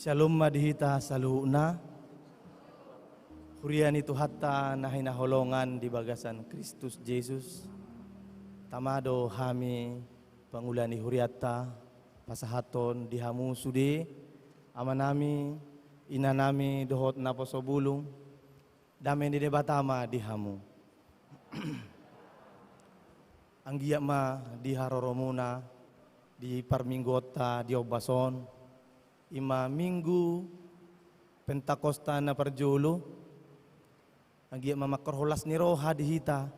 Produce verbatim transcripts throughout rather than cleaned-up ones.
Syalom ma di hita saluhutna. Huria ni Tuhanta na hinaholongan di bagasan Kristus Jesus. Tama do hami pangula ni hurianta pasahathon di hamu sude, amanami, inanami dohot naposo bulung. Dame ni Debata ma di hamu. Anggiat ma di haroromuna di parmingguonta di ombas on, i ma Minggu Pentakosta na parjolo, anggiat ma manghorhon las ni roha di hita,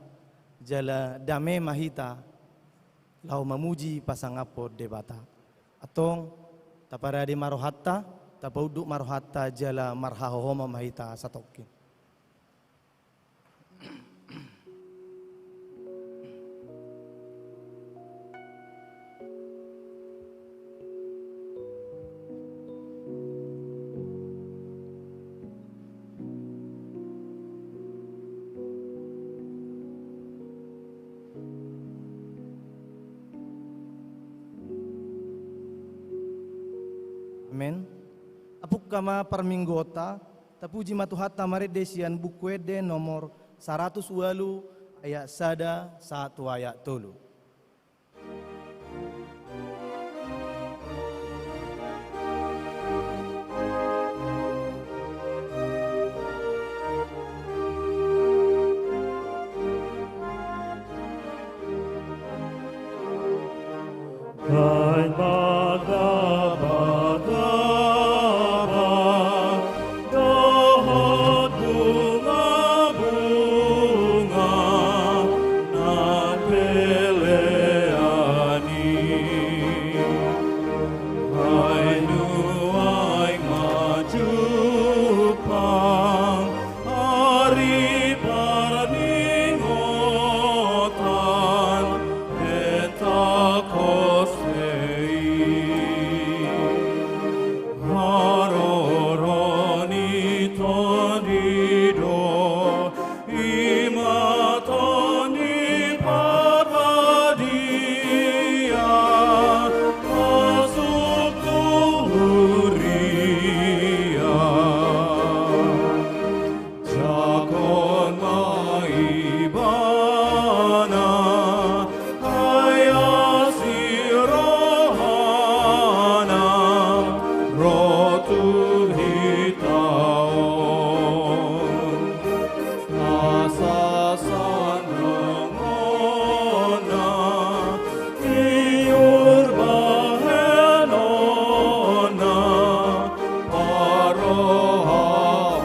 jala dame ma hita laho mamuji pasangaphon Debata. Antong, taparade ma rohanta, tapaunduk ma rohanta jala marhahohomon ma hita satongkin. Amen. Apungka ma parmingguonta, tapuji ma Tuhanta marende sian Buku Ende nomor saratus ualu, ayat sada sahat tu ayat tolu. Naeng mardabatdabat dohot bungabunga na pelean i. Ai nuaeng ma jumpang ari parningotan pentakos i. Haroro ni Tondi do i ma Tondi Parbadia masuk tu huria. Jangkon ma Ibana, ai asi rohana ro tu hita on. Asa sandangonna, iur bahenonna, parrohaon.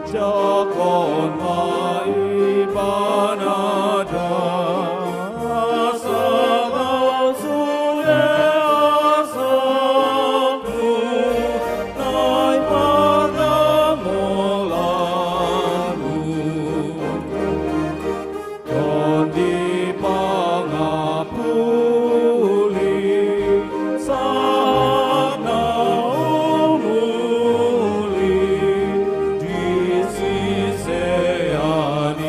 Jangkon ma Ibana da, asa laos sude asapmu naeng pardamolanmu. Tondi pangampuli, sahat na umuli di sisean i.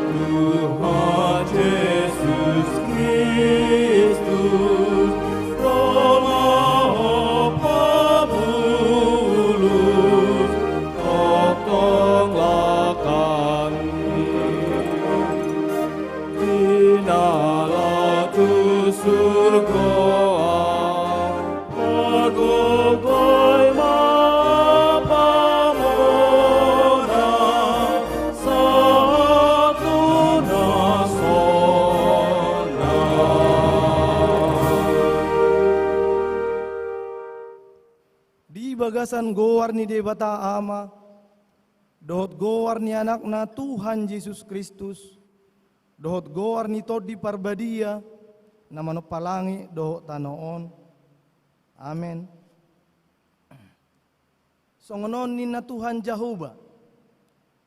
Tuhan Jesus Kristus, ro ma Ho pabulus tongtong langkami. Hinala tu surgo, pargogoi ma ampamuna sahat tu na sonang. Di bagasan goar ni Debata Ama, dohot goar ni Anakna Tuhan Jesus Kristus, dohot goar ni Tondi Parbadia, na manompa langit dohot tano on. Amen. Songon on ninna Tuhan Jahowa,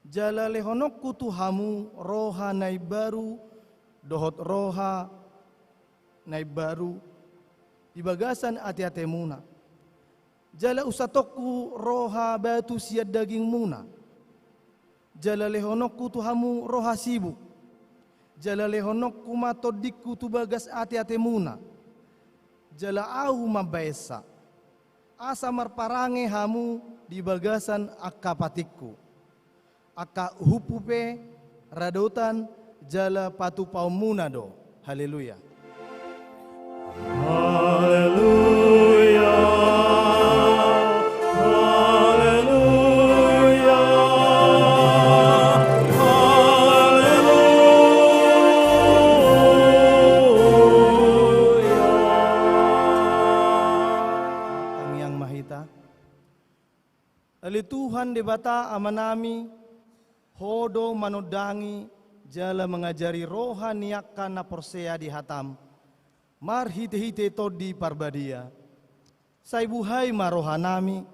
jala lehononku tu hamu roha na imbaru, dohot roha na imbaru di bagasan ateatemuna. Jala unsatonku roha batu sian dagingmuna. Jala lehononku tu hamu roha sibuk. Jala lehononku ma tondingku tu bagas ateatemuna. jala ahu mambaensa, asa marparange hamu di bagasan angka patikku. Angka uhumhu pe radotan jala patupaonmuna do. Haleluya. Haleluya. Haleluya. Haleluya. Tangiang ma hita. Ale Tuhan Debata Amanami, Ho do manondangi jala mangajari roha ni angka na porsea di hataM, marhitehite Tondi Parbadia. Sai buhai ma rohanami,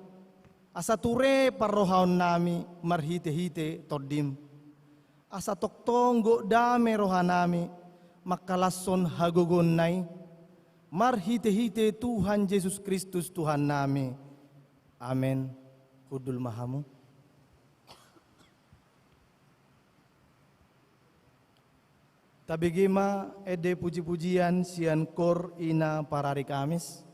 asa ture parrohaonnami marhitehite TondiM. Asa tongtong gok dame rohanami mangkalashon hagogoonna i, marhitehite Tuhan Jesus Kristus Tuhannami. Amen. Hundul ma hamu. Tabege ma ende pujipujian sian Koor Ina Parari Kamis.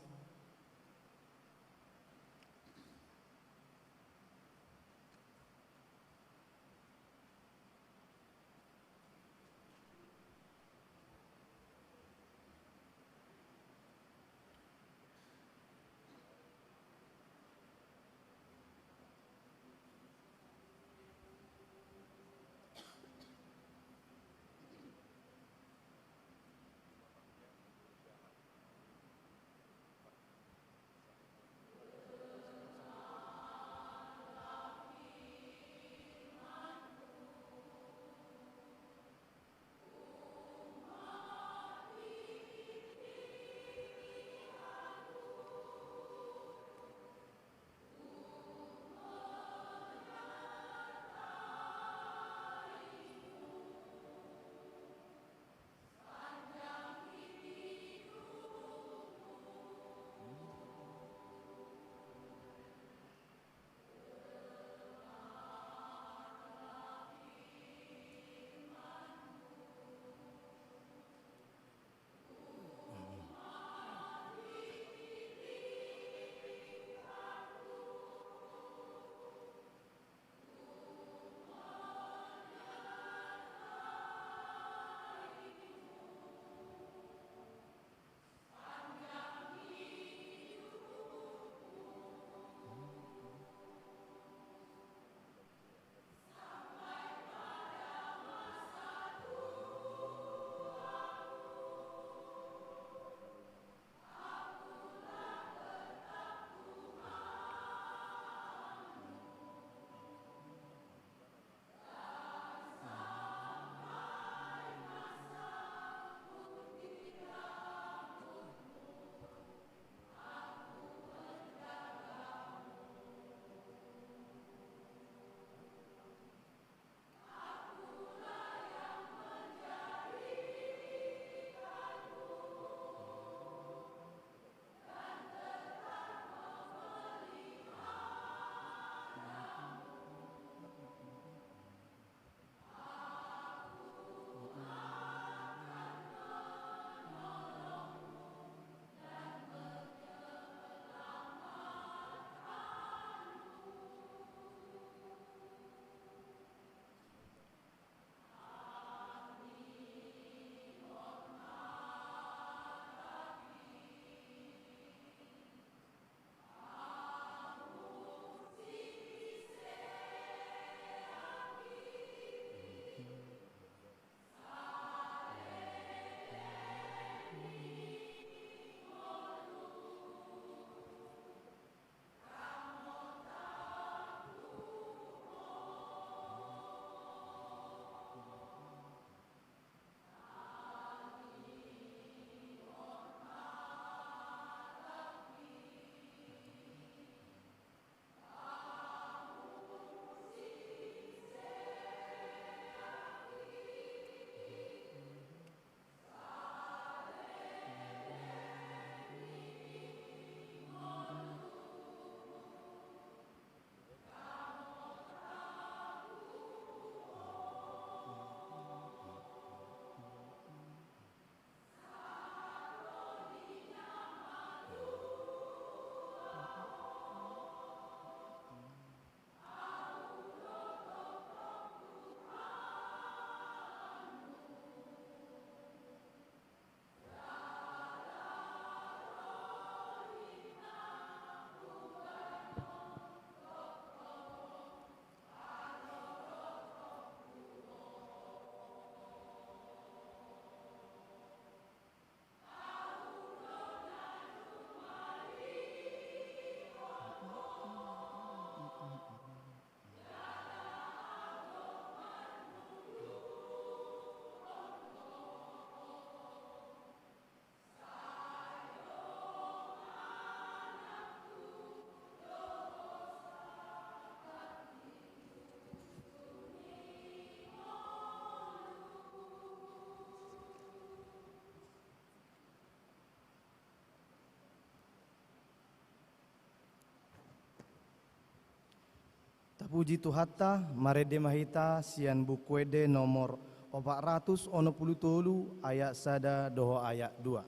Puji Tuhanta, marende ma hita sian Buku Ende nomor opat ratus onom pulu tolu, ayat sada dohot ayat dua.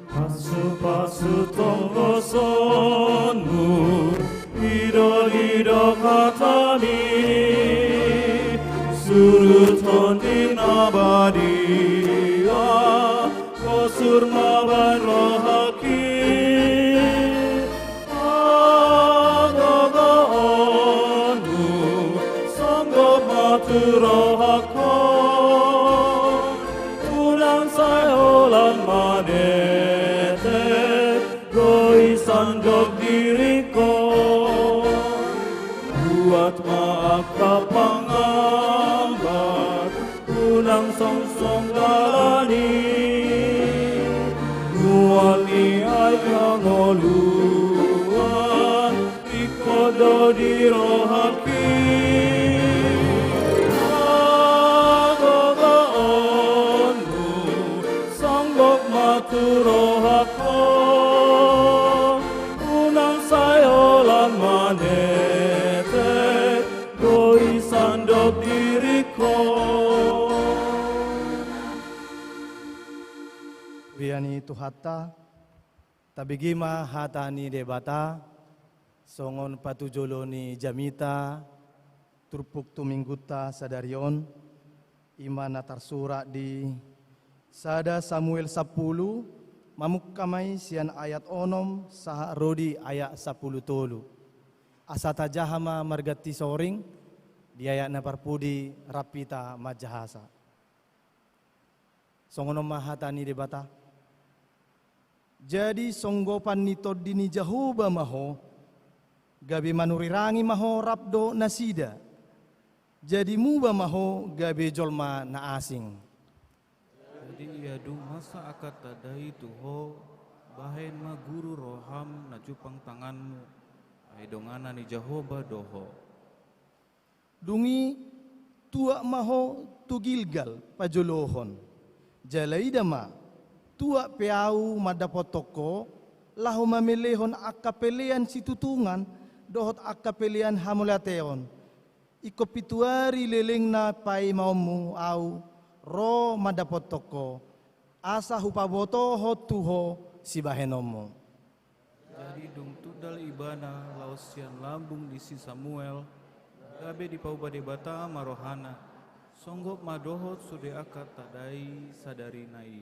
Pasupasu tongosonmu, ido-ido hatami, suruton di na badia, bosur ma baen rohangki. Hagogoonmu songgop ma tu rohangku, unang sai holan manetek do i sandok diringku. Buat ma angka pangambar, unang songsong dalan i. Mual ni aek hangoluan, ingkon do di rohangki. Hagogoonmu songgop ma tu rohangku, unang sai holan manetek do i sandok diringku. Bia ni Tuhanta, tabege ma hata ni Debata, songon patujolo ni jamita, turpuk tu minggunta sadari on, i ma na tarsurat di sada Samuel sampulu, mamungka ma i sian ayat onom sahat ro di ayat sampulu tolu. Asa tajaha ma marganti soring, di ayat na parpudi rap hita manjahasa. Songon on ma hata ni Debata. Jadi songgopan ni tondi ni Jahowa ma ho, gabe manurirangi ma ho rap dohot nasida. Jadi muba ma ho gabe jolma na asing. Jadi ia dung masa angka tanda i tu ho, bahen ma guru roham na jumpang tanganmu, ai dongana ni Jahowa do ho. Dung i tuat ma ho tu Gilgal pajolohon. Jala ida ma, tuat pe ahu mandapothon ho, laho mamelehon angka pelean situtungan dohot angka pelean hamauliateon. Ingkon pitu ari lelengna paimaonmu ahu ro mandapothon ho, asa hupabotohon tu ho sibahenonmu. Jadi dung tundal ibana laos sian lambung ni si Samuel, gabe dipauba Debata ma rohana, songgop ma dohot sude angka tanda i sadari na i.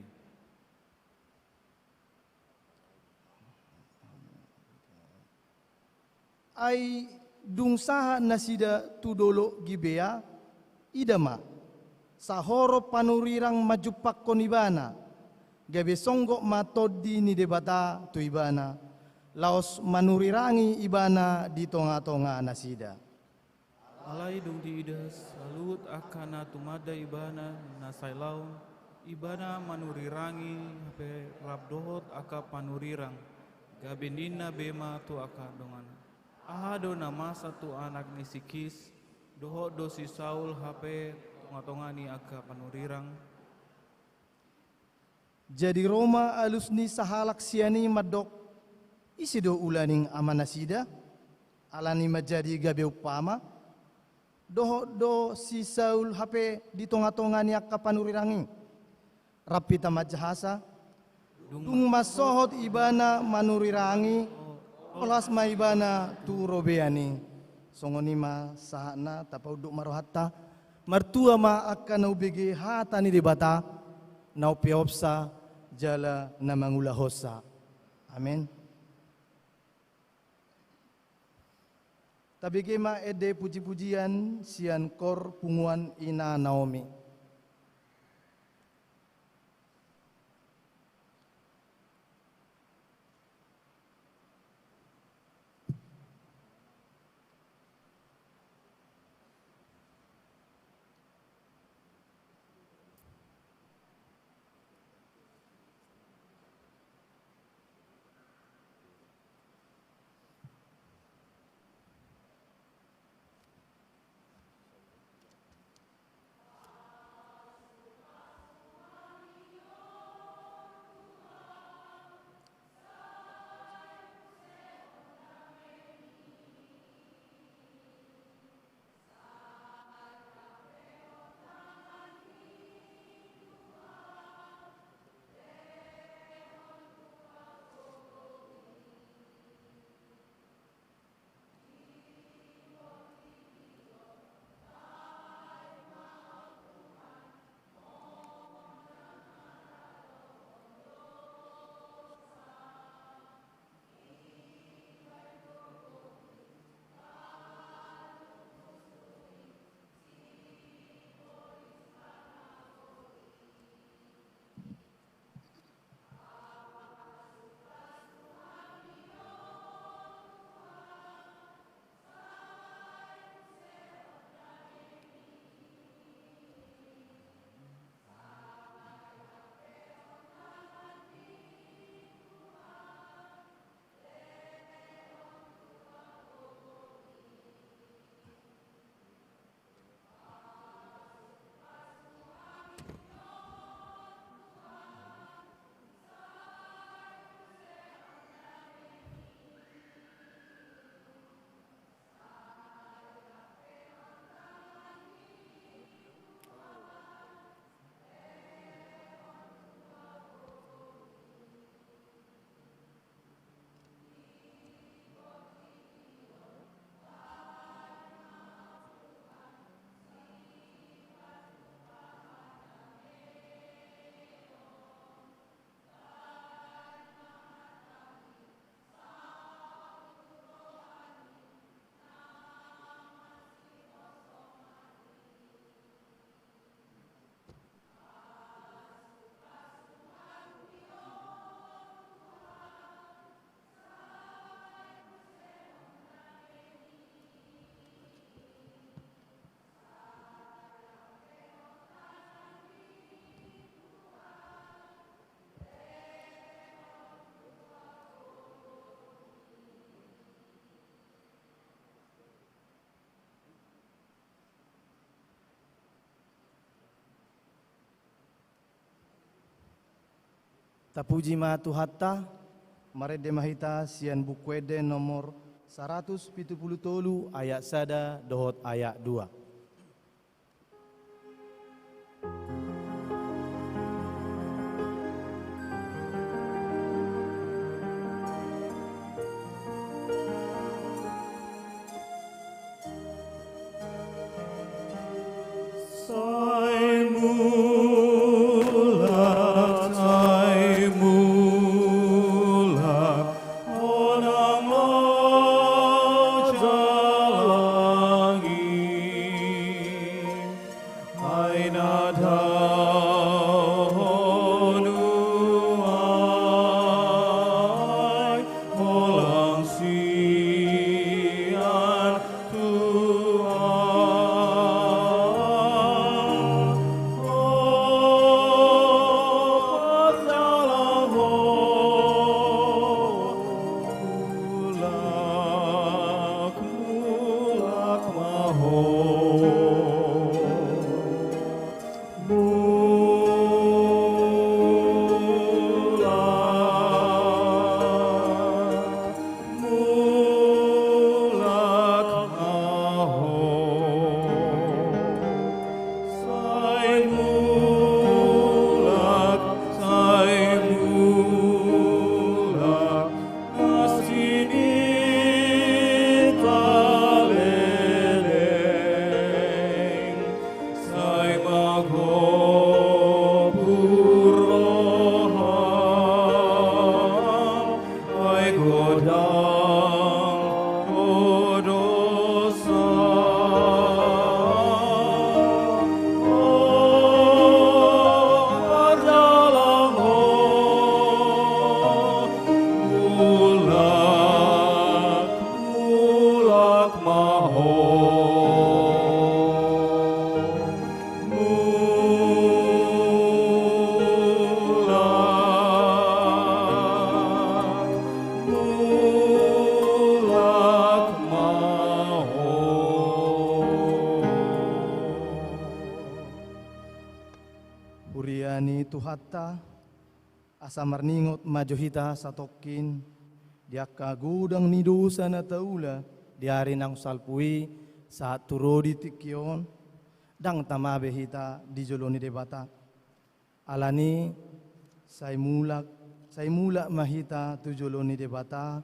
Ai dung sahat nasida tu dolok Gibea, ida ma, sahoron panurirang manjumpangkon ibana, gabe songgop ma tondi ni Debata tu ibana, laos manurirangi ibana di tongatonga nasida. Alai dung diida saluhut angka na tumanda ibana na sai laon, ibana manurirangi hape rap dohot angka panurirang, gabe ninna be ma tu angka dongan: Aha do na masa tu anak ni si Kis, dohot do si Saul hape tongatonga ni angka panurirang? Jadi ro ma alus ni sahalak sian i mandok: Ise do ulaning amanasida? Alani manjadi gabe umpama, dohot do si Saul hape di tongatonga ni angka panurirang i. Rap hita manjahasa. Dung mansohot ibana manurirangi, holas ma ibana tu robean i. Songon i ma sahatna, tapaunduk ma rohanta. Martua ma angka na umbege hata ni Debata, na umpeopsa jala na mangulahonsa. Amen. Tabege ma ende pujipujian sian kor Punguan Ina Naomi. Tapuji ma Tuhanta. Marende ma hita sian Buku Ende nomor saratus pitu pulu tolu, ayat sada dohot ayat dua. Sai mulak, sai mulak, unang manjalangi. Ai na dao nuaeng holang sian Tuhan. O pardalangon, mulak, mulak ma ho. Mulak, mulak ma ho. Sai mulak, sai mulak, na sininta leleng. Sai mangopur roham, ai godang do dosa. O pardalangon, mulak, mulak ma ho. Mulak, mulak ma ho. Huria ni Tuhanta, asa marningot ma jo hita satongkin di angka godang ni dosa na taula di ari naung salpu i sahat tu ro di tingki on, ndang tama be hita di jolo ni Debata. Alani, sai mulak, sai mulak ma hita tu jolo ni Debata,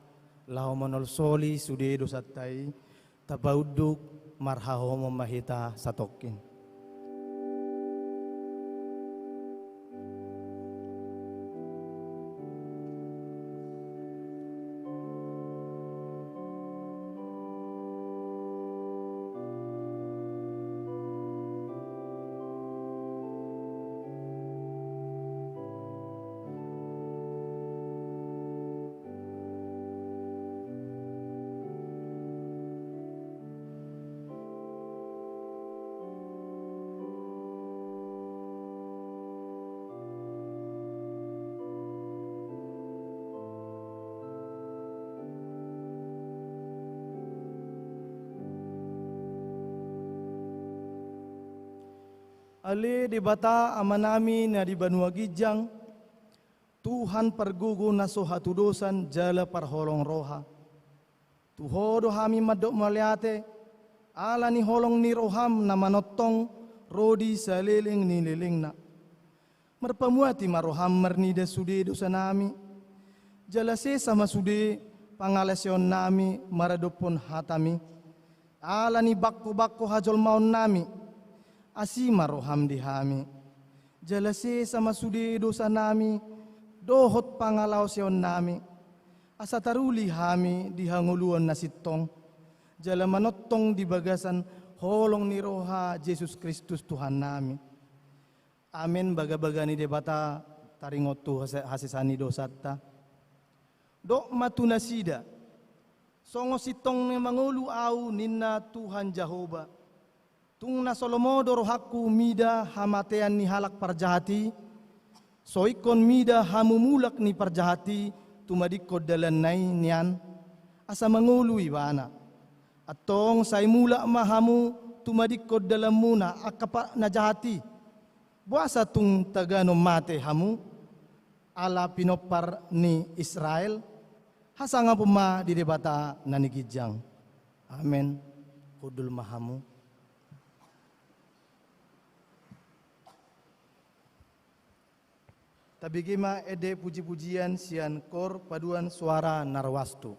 laho manolsoli sude dosanta i. Tapaunduk, marhaholomon ma hita satongkin. Ale Debata Amanami na di banua ginjang, Tuhan pargogo na so hatudosan jala parholong roha. Tu Ho do hami mandok mauliate, ala ni holong ni roham na manongtong ro di saleleng ni lelengna. Marpamuati ma roham marnida sude dosanami, jala sesa ma sude pangalaoseonnami maradophon hatami. Ala ni bangkobangko hajolmaonnami, asi ma roham di hami. Jala sesa ma sude dosanami dohot pangalaoseonnami, asa taruli hami di hangoluan na sintong, jala manongtong di bagasan holong ni roha Jesus Kristus Tuhannami. Amen. Bagabaga ni Debata taringot tu hase-, hasesaan ni dosanta. Dok ma tu nasida: Songon sintong na mangolu ahu, ninna Tuhan Jahowa. Tung na so lomo do rohangku mida hamatean ni halak parjahat i, so ingkon mida hamumulak ni parjahat i tumadingkon dalanna i nian, asa mangolu ibana. Antong sai mulak ma hamu tumadingkon dalanmuna angka pa-, na jahat i. Boasa tung taganon mate hamu? ala pinompar ni Israel, hasangapon ma di Debata na di ginjang. Amen. Hundul ma hamu. Tabege ma ende puji-pujian sian kor paduan suara Narwastu.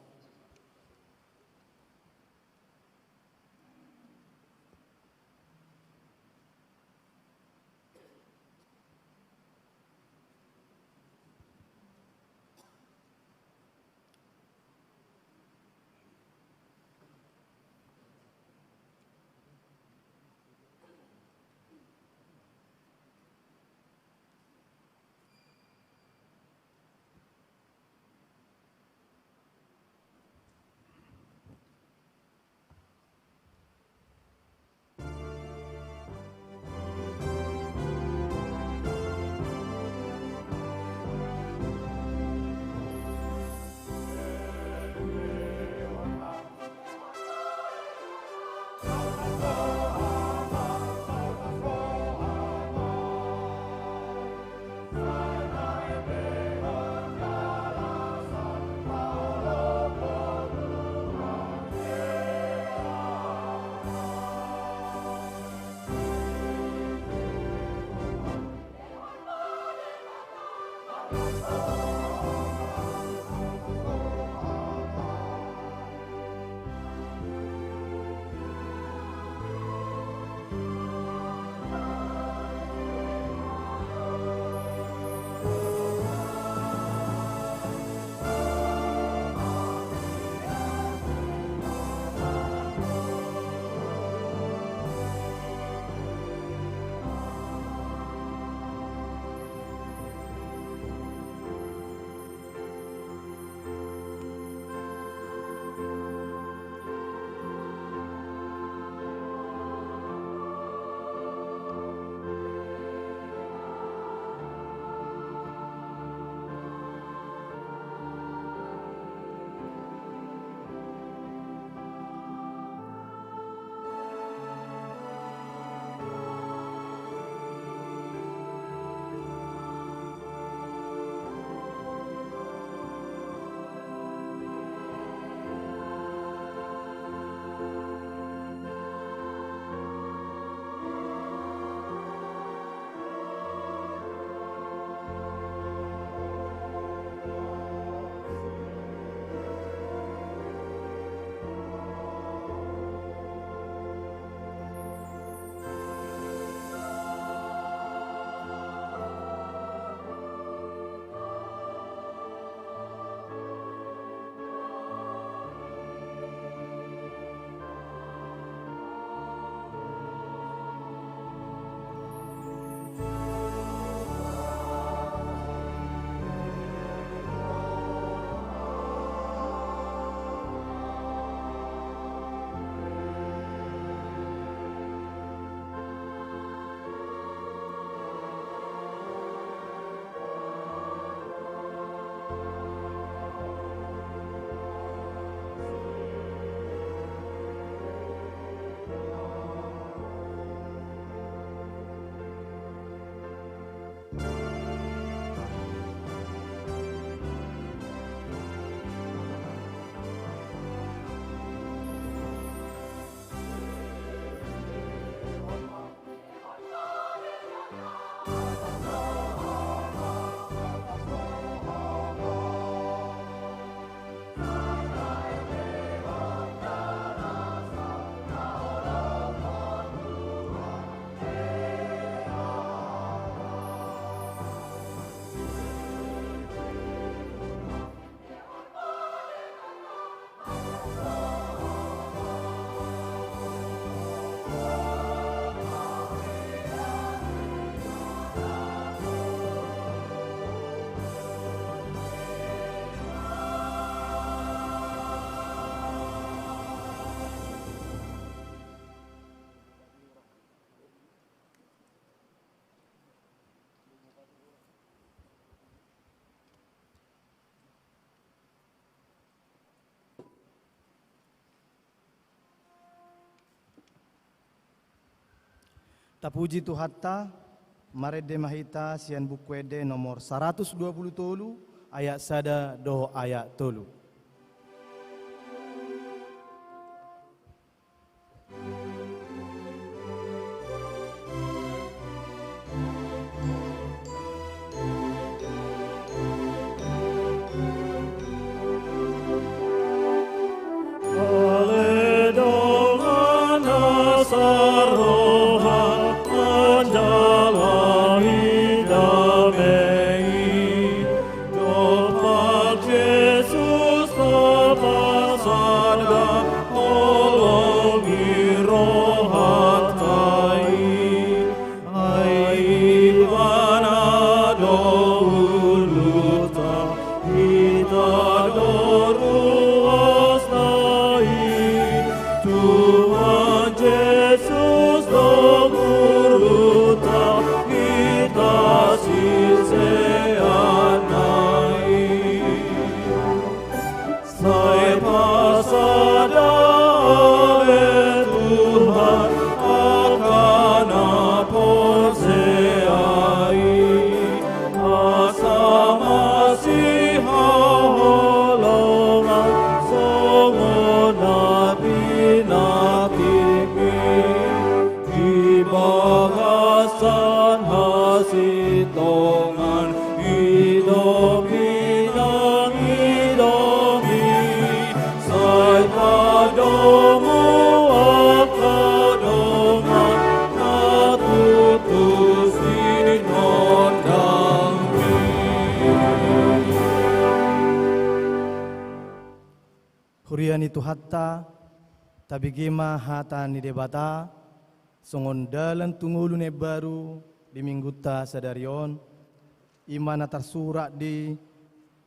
Tapuji Tuhanta, Marende ma hita sian Buku Ende nomor saratus dua pulu tolu, ayat sada dohot ayat tolu. Ale dongan na saroha, manjalani dame i. Dompak Jesus tapasada, holongi rohanta i. Ai Ibana do uluta, hita do ruasna i. Tuhan Jesus do ngolunta, hita siseanna i. Sai pasada ale Tuhan angka na porsea i, asa masihaholongan songon na pinantikkon i. Di bagasan hasintongan i do pinangido i, sai padomu angka dongan na tutu sinondangmi. Huria ni Tuhanta, tabege ma hata ni Debata, songon dalan tu ngolu na imbaru di minggunta sadari on, i ma na tarsurat di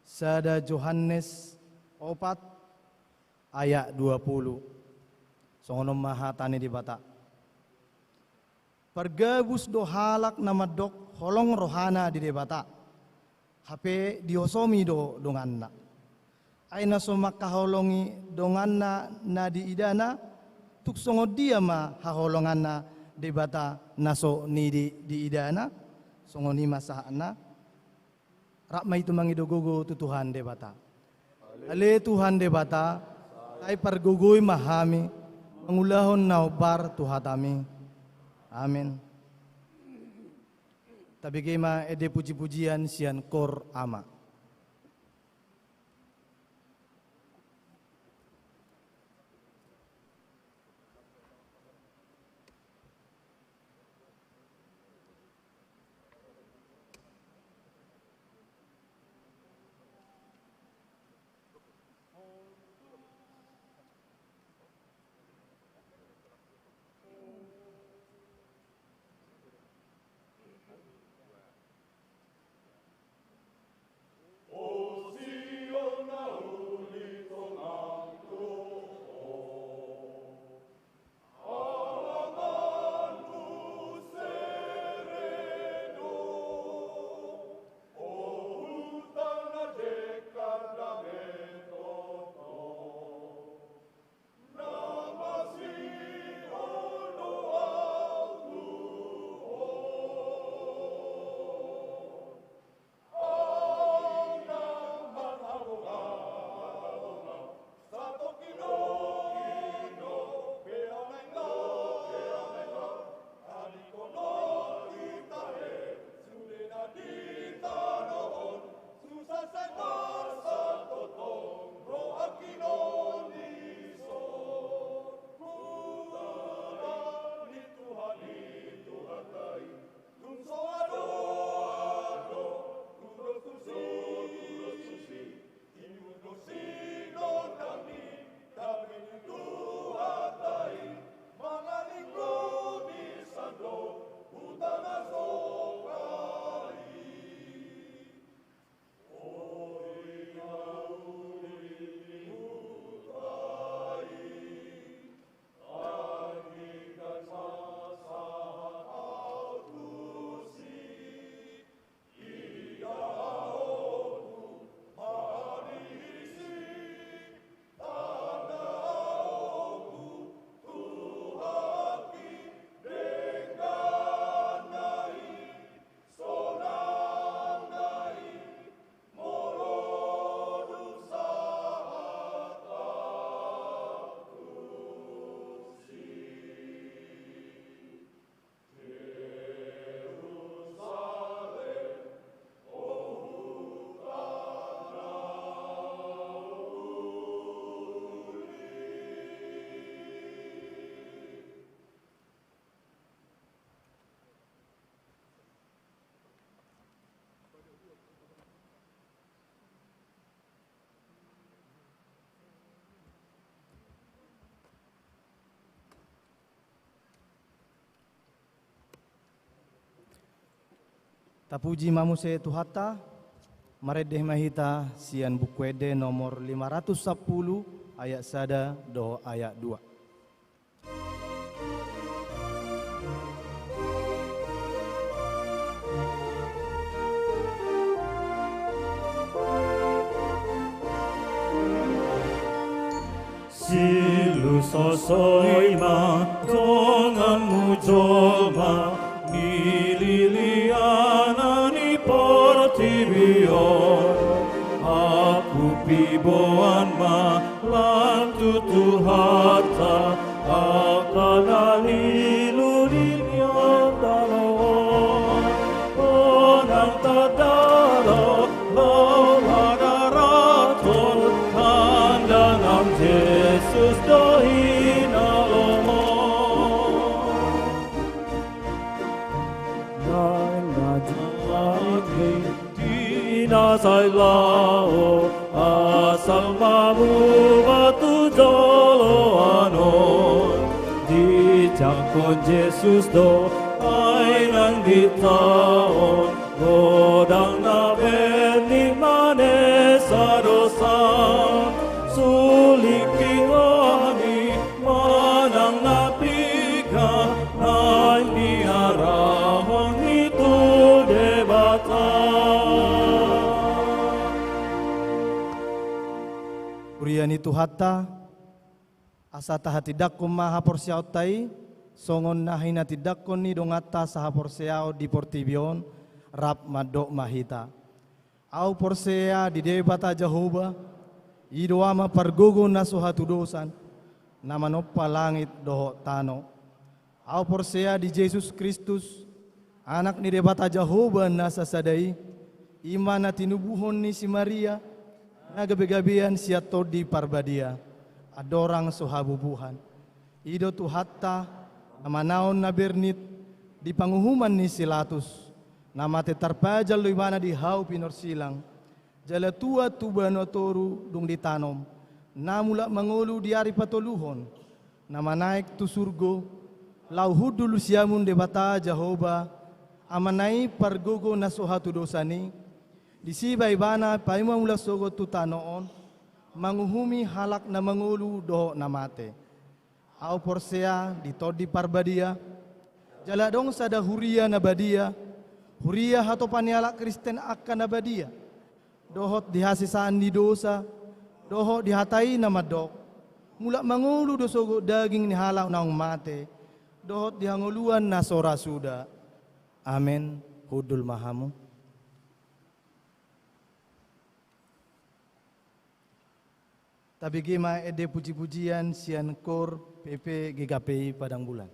sada Johannes opat ayat dua pulu. Songon on ma hata ni Debata. Pargabus do halak na mandok holong rohana di Debata, hape dihosomi do donganna. Ai na so mangkaholongi donganna na diidana, tung songon dia ma haholonganna Debata na so nidi diidana? Songon i ma sahatna. Rap ma i tu mangido gogo tu Tuhan Debata. Ale Tuhan Debata, sai pargogoi ma hami, mangulahon na hombar tu hatami. Amen. Tabege ma ende puji-pujian sian Kor Ama. Tapuji ma muse Tuhanta. Marende ma hita sian Buku Ende nomor lima ratus sampulu, ayat sada dohot ayat dua. Silus sosoi ma donganmu jolma, mililianan ni portibi on. Ahu pe boan ma lan tu Tuhanta, angka na lilu di nian tano on. Unang tanda ro, laho mararathon, tandana Jesus do hinalomohon. Naeng na jumadi di na sai laho, asal ma muba tu joloan on. Dijangkon Jesus do ai nang ditaon, godang na bennit manesa dosa. Sulingki hami manang na piga naeng diarahon i tu Debata. Huria ni Tuhanta, asa tahatindangkon ma haporseaonta i, songon na hinatindangkon ni donganta sahaporseaon di portibi on, rap mandok ma hita. Ahu porsea di Debata Jahowa, i do Ama pargogo na so hatudosan, na manompa langit dohot tano. Ahu porsea di Jesus Kristus, Anak ni Debata Jahowa na sasada i, i ma na tinubuhon ni si Maria, na gabegabean sian Tondi Parbadia, andorang so habubuhan. I do Tuhanta, na manaon na bernit di panguhuman ni si Latus, na mate tarpajal do ibana di hau pinorsilang, jala tuat tu banua toru dung ditanom, na mulak mangolu di ari patoluhon, na manaek tu surgo, laho hundul siamun Debata Jahowa, Amana i pargogo na so hatudosan i, disi ma ibana paima mulak sogot tu tano on, manguhumi halak na mangolu dohot na mate. Ahu porsea di Tondi Parbadia, jala adong sada huria na badia, huria hatopan ni halak Kristen angka na badia, dohot di hasesaan ni dosa, dohot di hata i na mandok, mulak mangolu do sogot daging ni halak naung mate, dohot di hangoluan na so ra suda. Amen. Hundul ma hamu. Tabege ma ende pujipujian sian kor P P G K P I Padang Bulan.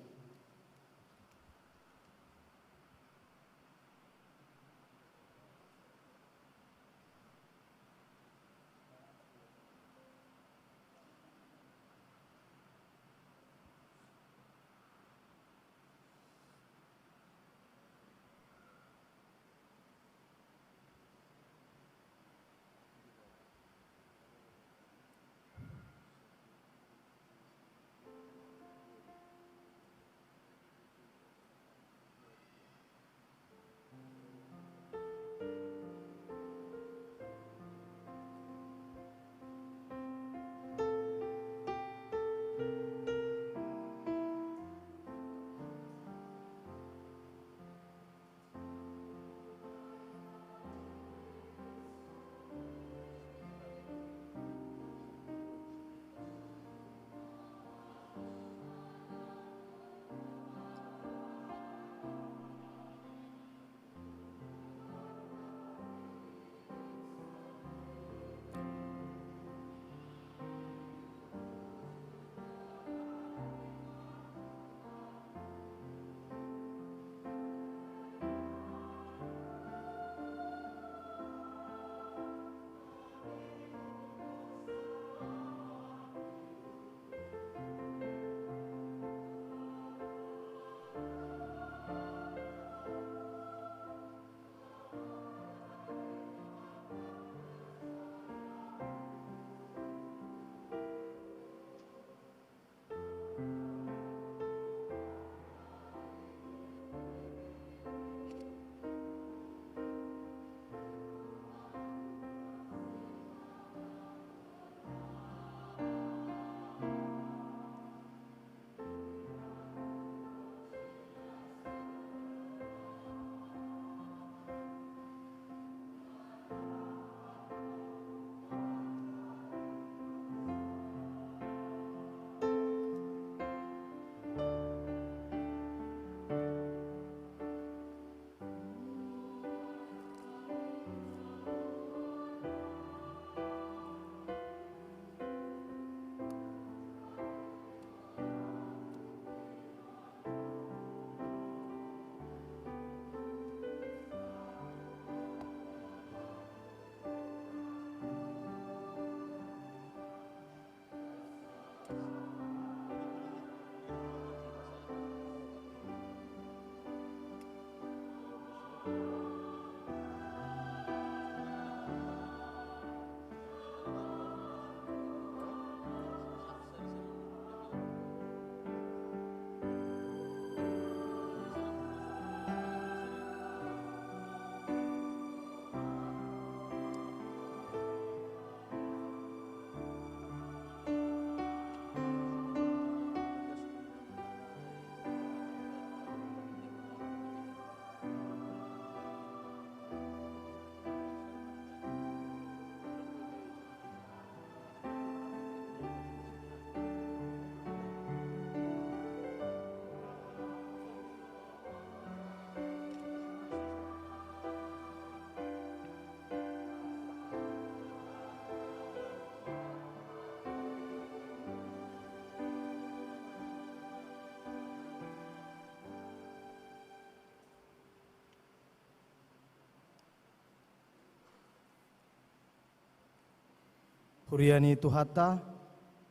Huria ni Tuhanta,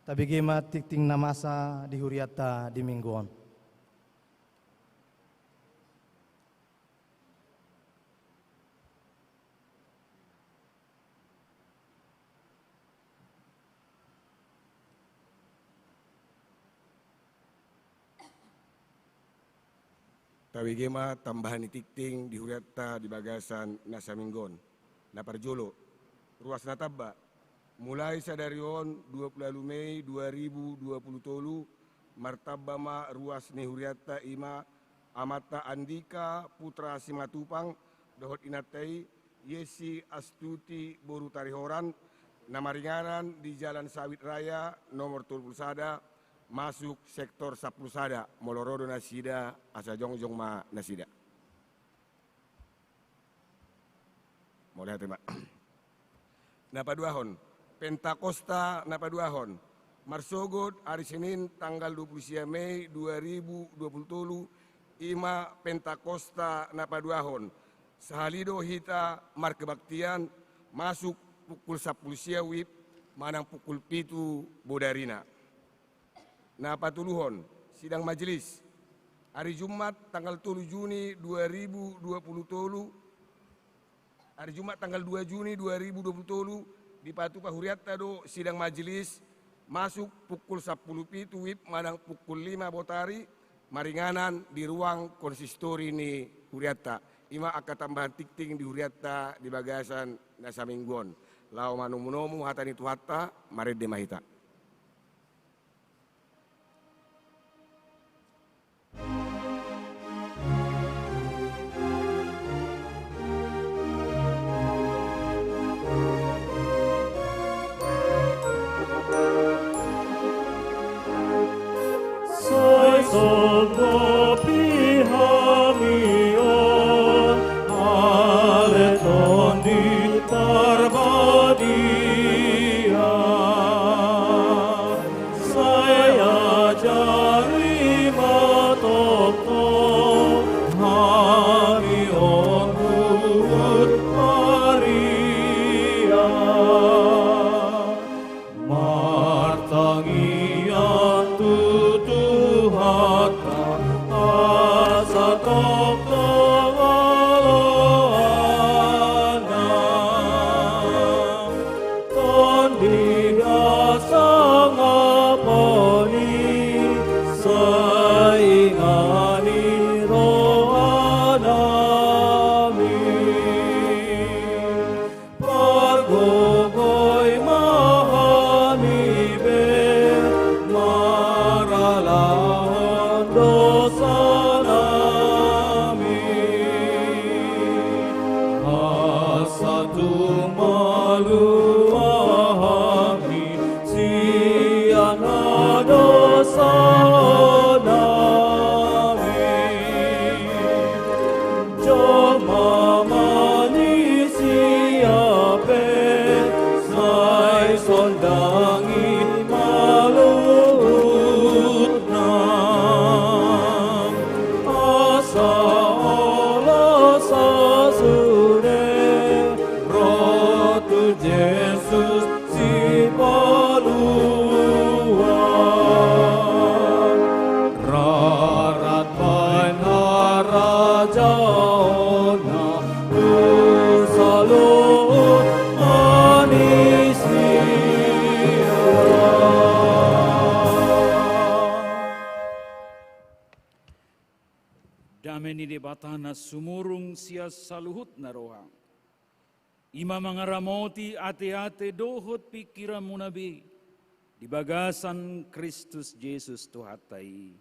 tabege ma tingting na masa di hurianta di Minggu on. Tabege ma tambahan ni tingting di hurianta di bagasan na saminggu on. Na parjolo, ruas na tamba. Mulai sadari on, dua pulu ualu Mei dua ribu dua pulu tolu, martamba ma ruas ni hurianta, i ma Amanta Andika Putra Simatupang dohot inanta i, Yesi Astuti boru Tarihoran, na maringanan di Jalan Sawit Raya nomor tolu pulu sada, masuk sektor sampulu sada. Molo ro do nasida, asa jongjong ma nasida. Mauliate ma. Na paduahon, Pentakosta na paduahon. Marsogot ari Senin tanggal dua pulu sia Mei dua ribu dua pulu tolu, i ma Pentakosta na paduahon. Sahali do hita markebaktian, masuk pukul sampulu sia wib manang pukul pitu bodarina. Na patoluhon, sidang majelis. Ari Jumat tanggal tolu Juni dua ribu dua pulu tolu, ari Jumat tanggal dua Juni dua ribu dua pulu tolu, dipatupa hurianta do sidang majelis, masuk pukul sampulu pitu wib manang pukul lima botari, maringanan di ruang konsistori ni hurianta. I ma angka tambahan tingting di hurianta di bagasan na saminggu on. Laho manomunomu hata ni Tuhanta, marende ma hita. Sai songon i hami on, ale Tondi Parbadia. Sai ajari ma tongtong hami on, Huhut Maria. Martangiang tu Tuhanta, asa tongtong oloanna. Tondi hasangapon i, sai inganan ni rohanami. Pargogoi ma hami be, maralahon dosanami. Asa tung malua hami sian hadosaonnami. Jolma manisia pe sai sondangi ma luhutna. Asa olo sasude ro tu Jesus Sipalua. Rarat baen harajaonna tu saluhut manisia. Dame ni Debata na sumurung sian saluhutna roha, i ma mangaramoti ateate dohot pingkiranmuna be di bagasan Kristus Jesus Tuhanta i.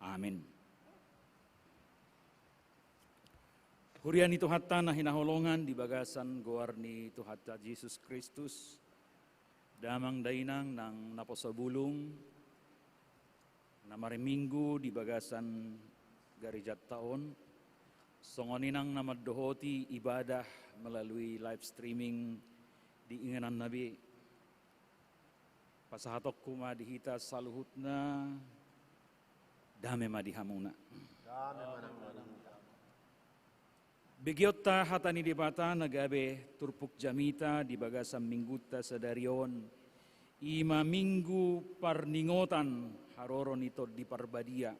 Amen. Huria ni Tuhanta na hinaholongan di bagasan goar ni Tuhanta Jesus Kristus, damang dainang nang naposobulung, na marminggu di bagasan garejanta on, songon i nang na mandohoti ibadah melalui live streaming di ingananna be. Pasahatonku ma di hita saluhutna, dame ma di hamuna. Dame ma nang di hita. Begeonta hata ni Debata na gabe turpuk jamita di bagasan minggunta sadari on, i ma minggu parningotan haroro ni Tondi Parbadia.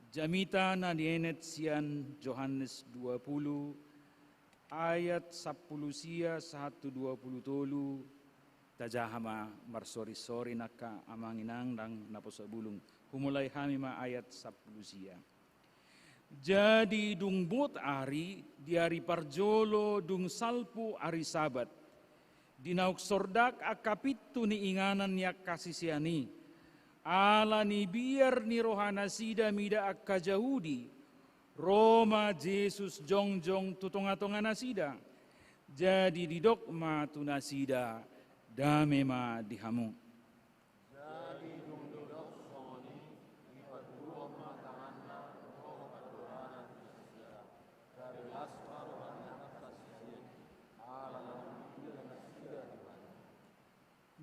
Jamita na nienet sian Johannes dua puluh ayat sampulu sia sahat tu dua puluh tolu. Tajaha ma marsorinsorin angka amang inang nang naposobulung. Humulai hami ma ayat sampulu sia. Jadi dung bot ari, di ari parjolo dung salpu ari Sabat, di naung sordak angka pintu ni inganan ni angka sisean i, ala ni biar ni rohanasida mida angka Jahudi, ro ma Jesus jongjong tu tongatonganasida. Jadi didok ma tu nasida, dame ma di hamu. Jadi dung didok songon i, dipatuduhon ma tanganna dohot andorana tu nasida, gabe las ma roha ni angka sisean i, ala naung diida nasida Tuhan i.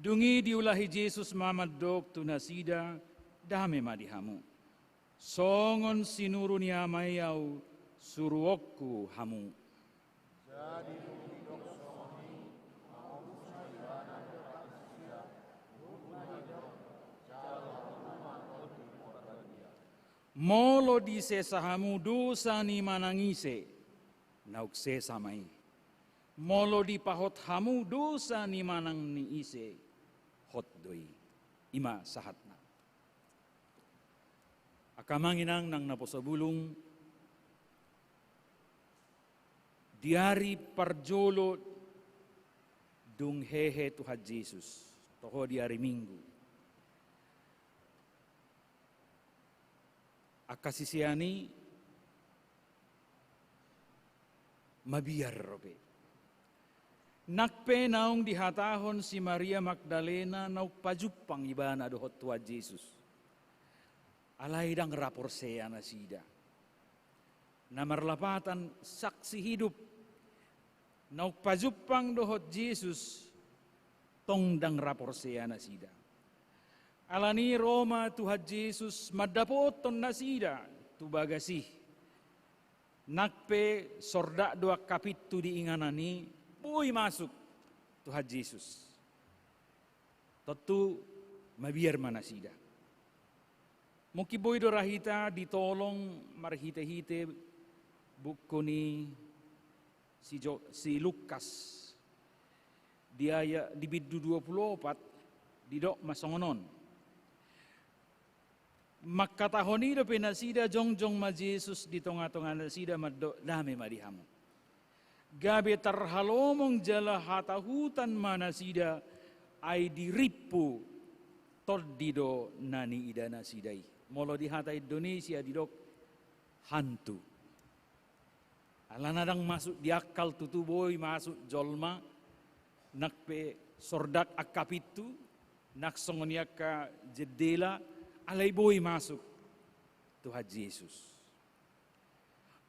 Dung i diulahi Jesus ma mandok tu nasida, dame ma di hamu. Songon sinuru ni Ama i ahu, suruonku hamu. Jadi dung didok songon i, mangobus ma ibana dohot nasida, dohot ma didok, jalo hamu ma Tondi Parbadia. Molo disesa hamu dosa ni manang ise, naung sesa ma i. Molo dipahot hamu dosa ni manang ni ise, hot do i. I ma sahatna. Angka amang inang nang naposobulung, di ari parjolo dung hehe Tuhan Jesus, toho di ari Minggu, angka sisean i mabiar dope. Nang pe naung dihatahon si Maria Magdalena naung pajumpang ibana dohot Tuhan Jesus. Alai ndang ra porsea nasida. Na marlapatan saksi hidup, naung pajumpang dohot Jesus, tong ndang ra porsea nasida. Alani ro ma Tuhan Jesus mandapothon nasida tu bagas i. Nang pe sordak do angka pintu di inganan i, boi masuk Tuhan Jesus. Tontu mabiar ma nasida. Mungkin boi do ra hita ditolong marhitehite buku ni si Jo-, si Lukas. Di ayat, di bindu dua puluh opat, didok ma songon on. Mangkatahon i dope nasida, jongjong ma Jesus di tongatonganasida mandok, dame ma di hamu. Gabe tarhalomong jala hatahutan ma nasida, ai dirimpu tondi do na niida nasida i. Molo di hata Indonesia didok hantu. Alana ndang masuk di akal tutu boi masuk jolma, nang pe sordak angka pintu, nang songon i angka jendela, alai boi masuk Tuhan Jesus.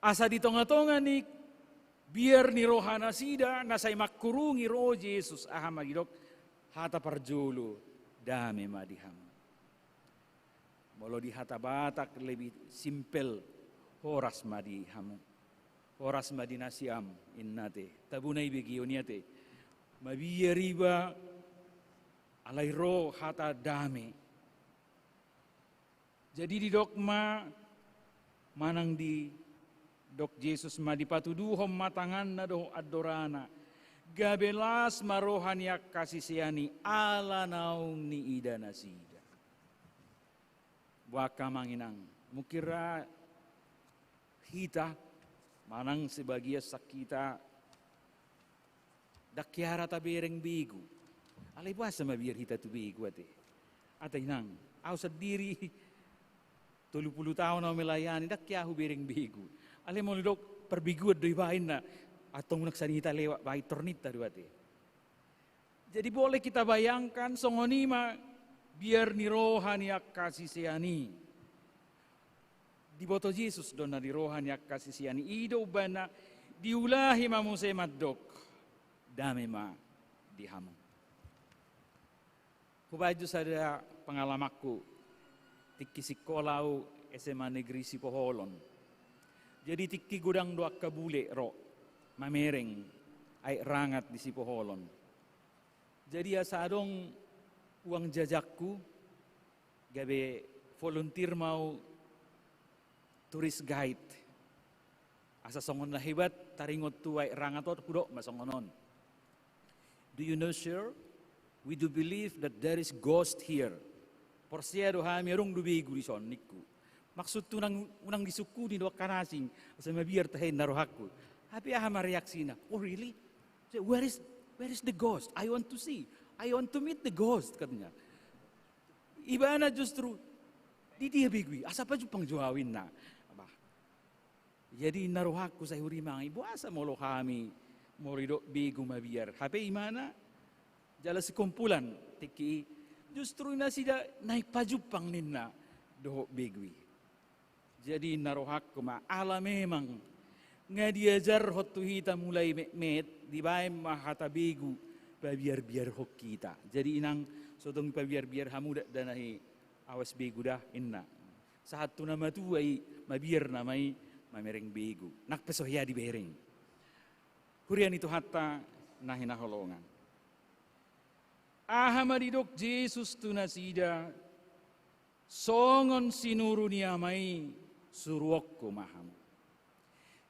Asa di tongatonga ni biar ni rohanasida, na sai mangkurungi ro Jesus, aha ma didok, hata parjolo, dame ma di hamu. Molo di hata Batak lebih simpel, horas ma di hamu. Horas ma di nasiam, inna te. Tabona i begeon i ate. Mabiar iba, alai ro hata dame. Jadi didok ma, manang didok Jesus ma, dipatuduhon ma tanganna dohot andorana. Gabe las ma roha ni angka sisean i ala naung niida nasida. Boha angka amang inang, mungkin ra hita, manang sebagian sian hita, ndang hea ra tabereng begu. Alai boasa mabiar hita tu begu ate? Ate inang, au sandiri tolu pulu taon au melayani, ndang hea hubereng begu. Alai molo didok parbeguan do iba inna, antong unang sian hita lewat, ba pintor ninta do ate. Jadi boleh kita bayangkan, songon i ma biar ni roha ni angka sisean i. Diboto Jesus do na di roha ni angka sisean i, i do umbahen na diulahi ma muse mandok, dame ma di hamu. Hubaen jo sada pengalamanku, tingki sikola au S M A Negeri Sipoholon. Jadi tingki godang do angka bule ro mamereng Aek Rangat di Sipoholon. Jadi asa adong uang jajakku, gabe volunteer ma au tourist guide. Asa songon na hebat taringot tu Aek Rangat on, hudok ma songon on. "Do you know, sir? We do believe that there is ghost here." "Porsea do hami, adong do begu dison," ningku. "Maksudhu unang, unang disungkuni do angka na asing, asa mabiar tahe," ninna rohangku. Hape aha ma reaksina? "Oh, really? So, where is, where is the ghost? I want to see. I want to meet the ghost," katanya. Ibana justru, "Di dia begu i? Asa pajumpang jo au," ninna. Bah. Jadi ninna rohangku, "Sai hurimangi, boasa molo hami molo didok begu mabiar?" Hape ibana jala sikumpulan tingki i, justru nasida naeng pajumpang ninna dohot begu i. Jadi ninna rohangku ma, ala memang nga diajarhon tu hita mulai metmet, dibaen ma hata begu pabiarbiarhon hita. Jadi inang, so tung dipabiarbiar hamu dakdanak i awas begu da, ninna. Sahat tu na matua i, mabiar nama i mamereng begu. Nang pe so hea dibereng. Huria ni Tuhanta na hinaholongan. Aha ma didok Jesus tu nasida? "Songon sinuru ni Ama i, suruonku ma hamu."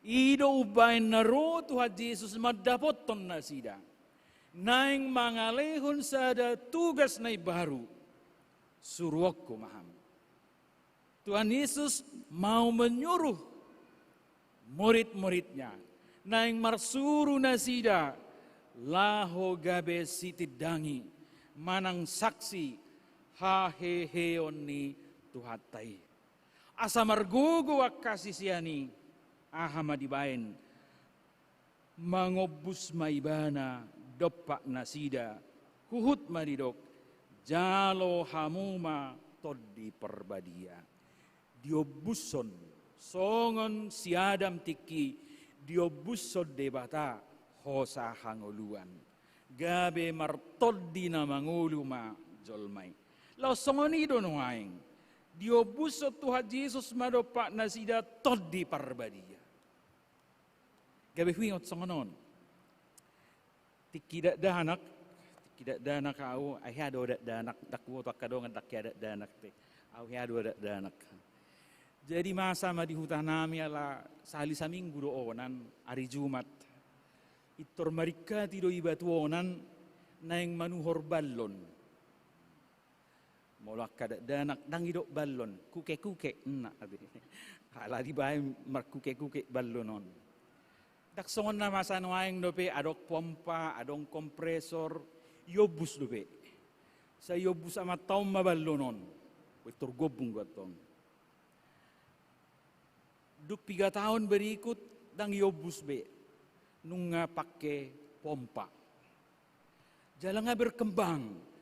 I do umbaen na ro Tuhan Jesus mandapothon nasida, naeng mangalehon sada tugas na imbaru, "Suruonku ma hamu." Tuhan Yesus mau menyuruh murid-muridnya, naeng marsuru nasida laho gabe sitindangi manang saksi haheheon ni Tuhanta i. Asa margogo angka sisean i, aha ma dibaen? Mangombus ma ibana dompak nasida, huhut ma didok, "Jalo hamu ma Tondi Parbadia." Diombushon, songon si Adam tingki, diombushon Debata hosa hangoluan. Gabe martondi na mangolu ma jolma i. Laos songon i do nuaeng. Diombushon Tuhan Jesus ma dompak nasida Tondi Parbadia. Gabe huingot songon on. Tingki dakdanak, tingki dakdanak au, ai hea do dakdanak, ndang huboto angka dongan ndang hea dakdanak, te. Au hea do dakdanak. Jadi masa ma di huta nami, ala sahali saminggu do onan, ari Jumat. Pintor maringkati do iba tu onan, naeng manuhor ballon. Molo angka dakdanak ndang didok ballon, kuke-kuke, ninna, ate. Ala dibaen markuke-kuke ballon on. Ndang songon na masa nuaeng dope, adong pompa, adong kompresor, iombus dope. Sai iombus amanta on ma ballon on. Pintor gombung do antong. Dung piga taon berikut, ndang iombus be, nunga pake pompa. Jala nga berkembang.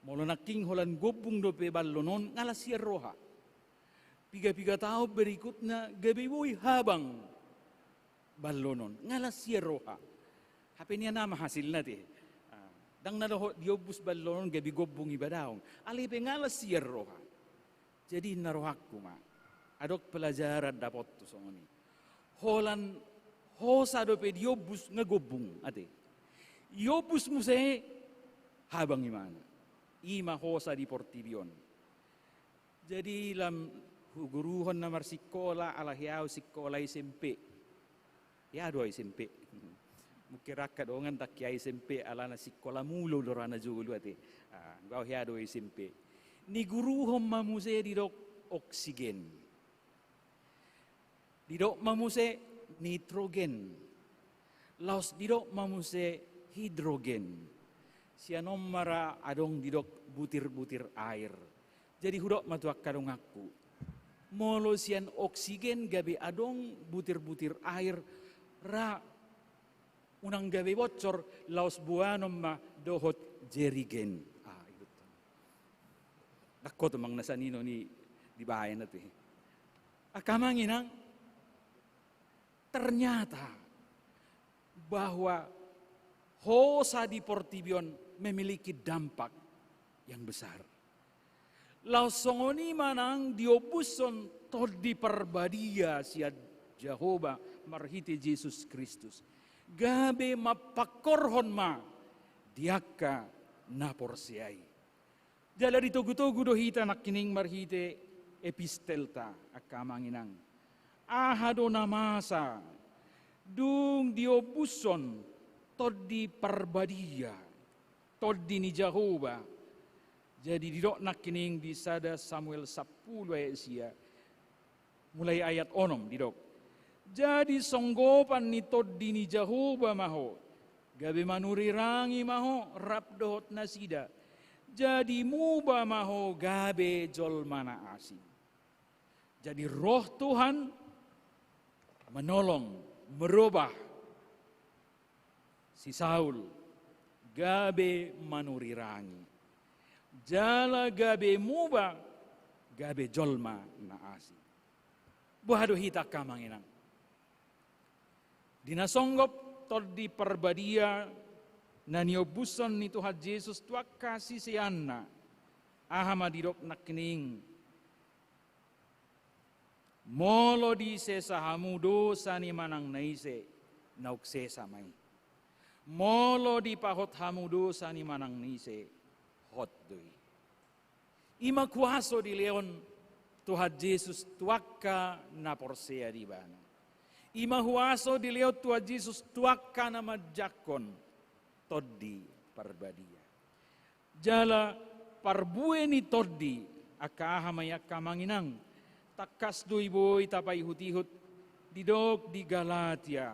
Molo nangkin holan gombung dope ballon on, nga las sian roha. Piga-piga taon berikutna, gabe boi habang ballon on, nga las sian roha. Hape nian aha ma hasilna, te? Ah, ndang na dohot diombus ballon on gabe gombung iba, daong. Alai pe nga las sian roha. Jadi ninna rohangku ma, adong pelajaran dapothu songon i. Holan hosa dope diombus nga gombung, ate. Iombus muse, habang ibana. I ma hosa di portibi on. Jadi lam huguruhon na marsikola, ala hea au sikola S M P. Hea do au S M P. Mungkin angka dongan ndang hea S M P, alana sikola molo do ra na jolo, ate. Ah, nga au hea do au S M P. Niguruhon ma muse didok oksigen. Didok ma muse nitrogen. Laos didok ma muse hidrogen. Sian on ma ra adong didok butir-butir air. Jadi hudok ma tu angka donganku. Molo sian oksigen gabe adong butir-butir air, ra unang gabe bocor, laos boanon ma dohot jerigen. Ah, ihuthon. Ndang holan manang na saninon i dibaen, ate. Angka amang inang, ternyata bahwa hosa di portibi on memiliki dampak yang besar. Laos songon i ma nang diombushon Tondi Parbadia sian Jahowa marhite Jesus Kristus, gabe mampangkorhon ma di angka na porsea i. Jala ditogu-togu do hita nangkining marhite epistelta, angka amang inang, aha do na masa dung diombushon Tondi Parbadia, Tondi ni Jahowa. Jadi didok nangkining di sada Samuel sampulu ayat sia, mulai ayat onom didok: Jadi songgopan ni Tondi ni Jahowa ma ho, gabe manurirangi ma ho rap dohot nasida. Jadi muba ma ho gabe jolma na asing. Jadi roh Tuhan menolong, merubah si Saul gabe manurirangi, jala gabe muba gabe jolma na asing. Boha do hita, angka amang inang? Di na songgop Tondi Parbadia na niombushon ni Tuhan Jesus tu angka siseanna, aha ma didok nangkining? Molo disesa hamu dosa ni manang na ise, naung sesa ma i. Molo dipahot hamu dosa ni manang na ise, hot do i. I ma huaso dilehon Tuhan Jesus tu angka na porsea di Ibana. I ma huaso dilehon Tuhan Jesus tu angka na manjangkon Tondi Parbadia. Jala parbue ni Tondi, angka aha ma i, angka amang inang? Tangkas do i boi tapaihut-ihut, didok di Galatia.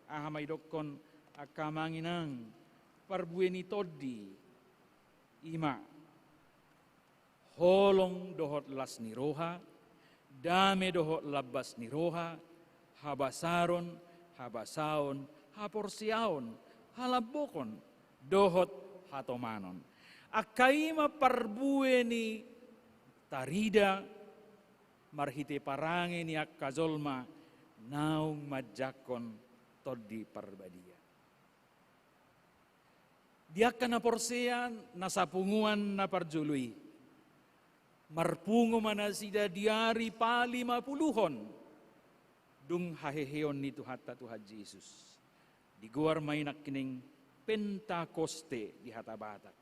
Aha ma didokkon, angka amang inang, parbue ni Tondi? I ma holong dohot las ni roha, dame dohot lambas ni roha, habasaron, habasaon, haporseaon, halambokon, dohot hatomanon. Angka i ma parbue ni tarida marhite parange ni angka jolma naung manjangkon Tondi Parbadia. Di angka na porsea na sapunguan na parjolo i, marpungu ma nasida di ari palimapuluhon dung haheheon ni Tuhanta Tuhan Jesus. Digoar ma i nangkining Pentakoste di hata Batak.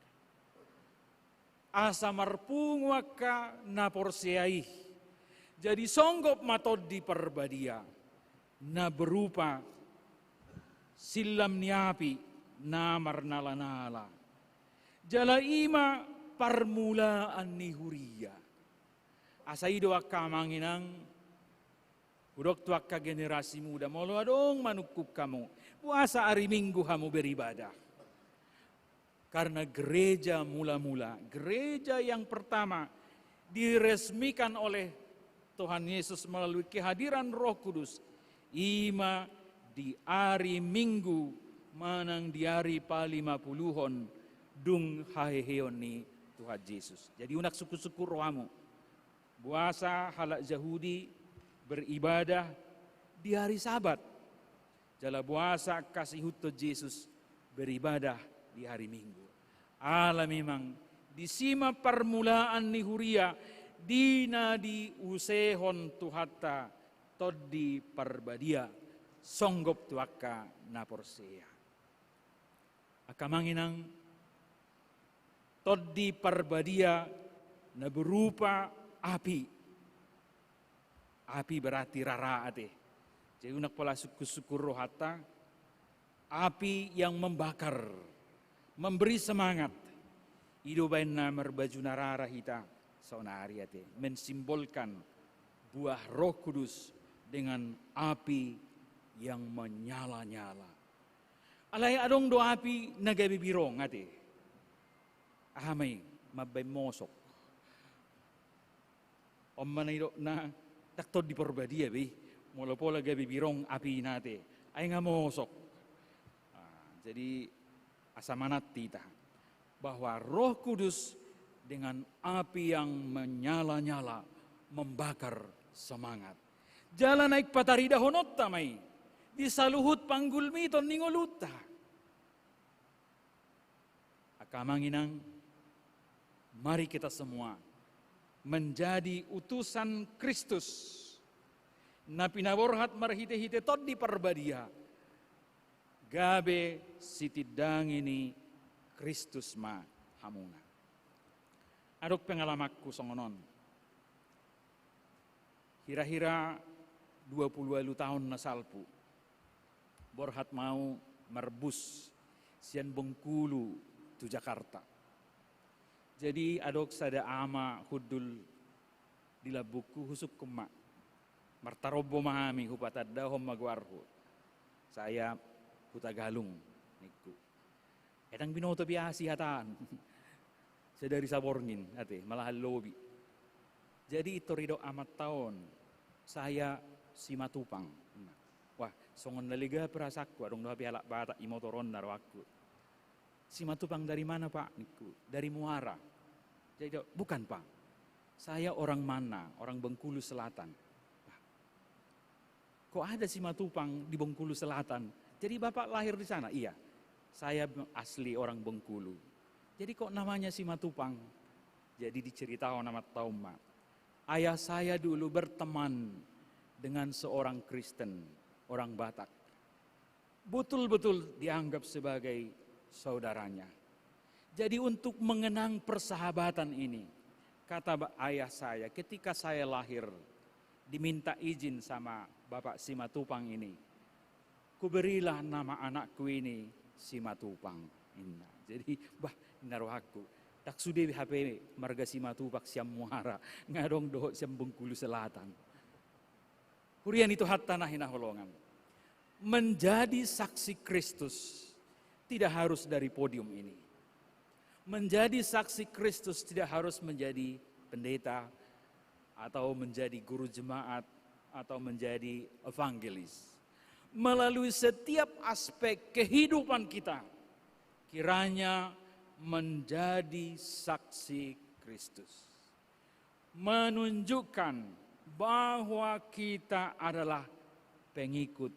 Asa marpungu angka na porsea i, jadi songgop ma Tondi Parbadia na berupa sillam ni api na marnala-nala. Jala i ma parmulaan ni huria. Asa i do, angka amang inang, hudok tu angka generasi muda, molo adong manungkun hamu, boasa ari Minggu hamu beribadah? Karena gereja mula-mula, gereja yang pertama diresmikan oleh Tuhan Yesus melalui kehadiran Roh Kudus, i ma di ari Minggu manang di ari palimapuluhon dung haheheon ni Tuhan Jesus. Jadi unang sungkun-sungkun rohamu, boasa halak Jahudi beribadah di hari Sabat, jala boasa angka siihuthon Jesus beribadah di hari Minggu? Ala memang disi ma parmulaan ni huria di na diusehon Tuhanta Tondi Parbadia songgop tu angka na porsea. Angka amang inang, Tondi Parbadia na berupa api. Api berarti rara ate. Jadi unang pola sungkun-sungkun rohanta, api yang membakar, memberi semangat. I do baen na marbaju na rara hita saonari ate, mensimbolkan buah Roh Kudus dengan api yang menyala-nyala. Alai adong do api na gabe birong ate. Aha ma i? Mambaen mosok. On ma na nidokna, ndang Tondi Parbadia be i molo pola gabe birong apina ate, ai nga mosok. Ah, jadi asa manat hita bahwa Roh Kudus dengan api yang menyala-nyala, membakar semangat. Jala naeng pataridahononta ma i di saluhut panggulmiton ni ngolunta. Angka amang inang, mari kita semua menjadi utusan Kristus Na pinaborhat marhite-hite Tondi Parbadia, gabe sitindangi ni Kristus ma hamuna. Adong pengalamanku songon on. Hira-hira dua pulu ualu taon na salpu, borhat ma ahu marbus sian Bengkulu tu Jakarta. Jadi adong sada ama hundul di lambungku, husungkun ma. Martarombo ma hami, hupatandahon ma goarhu. Saya Hutagalung, ningku. Ndang binoto be asi hataan. Sadari Saborngin, ate, malahan lobi. Jadi intor didok amanta on, saya Simatupang. Wah, songon na lega perasaanku, adong do hape halak Batak i motoronna rohangku. Simatupang dari mana, Pak? Ningku. Dari Muara. Jadi, bukan, Pak. Saya orang mana? Orang Bengkulu Selatan. Wah, kok ada Simatupang di Bengkulu Selatan? Jadi Bapak lahir di sana? Iya. Saya asli orang Bengkulu. Jadi kok namanya Simatupang? Jadi diceritahon amanta on ma. Ayah saya dulu berteman dengan seorang Kristen, orang Batak. Betul-betul dianggap sebagai saudaranya. Jadi untuk mengenang persahabatan ini, kata ba-, ayah saya, ketika saya lahir, diminta izin sama Bapak Simatupang ini, "Kuberilah nama anakku ini Simatupang," inna. Jadi, bah, inna rohangku. Ndang sude hape marga Simatupang sian Muara, nga adong dohot sian Bengkulu Selatan. Huria ni Tuhanta na hinaholongan. Menjadi saksi Kristus tidak harus dari podium ini. Menjadi saksi Kristus tidak harus menjadi pendeta atau menjadi guru jemaat atau menjadi evangelis. Melalui setiap aspek kehidupan kita, kiranya menjadi saksi Kristus. Menunjukkan bahwa kita adalah pengikut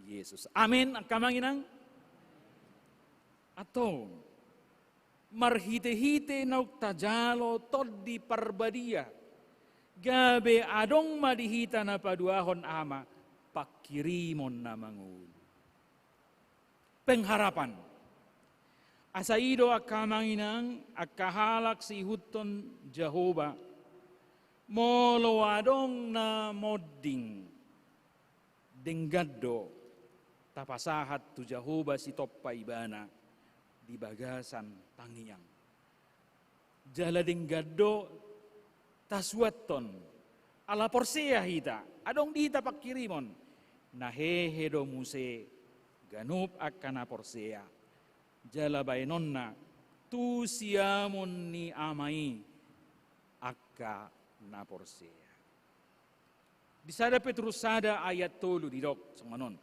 Yesus. Amin, angka amang inang. Antong, marhite-hite naung tajalo Tondi Parbadia, gabe adong ma di hita na paduahon, aha ma, pangkirimon na mangolu. Pengharapan. Asa i do, angka amang inang, angka halak siihuthon Jahowa, molo adong na monding, denggan do tapasahat tu Jahowa sitompa ibana di bagasan tangiang. Jala denggan do tasuanhon, ala porsea hita, adong di hita pangkirimon, na hehe do muse ganup angka na porsea, jala baenonna tu siamun ni Ama i angka na porsea. Di sada Petrus sada ayat tolu didok songon on.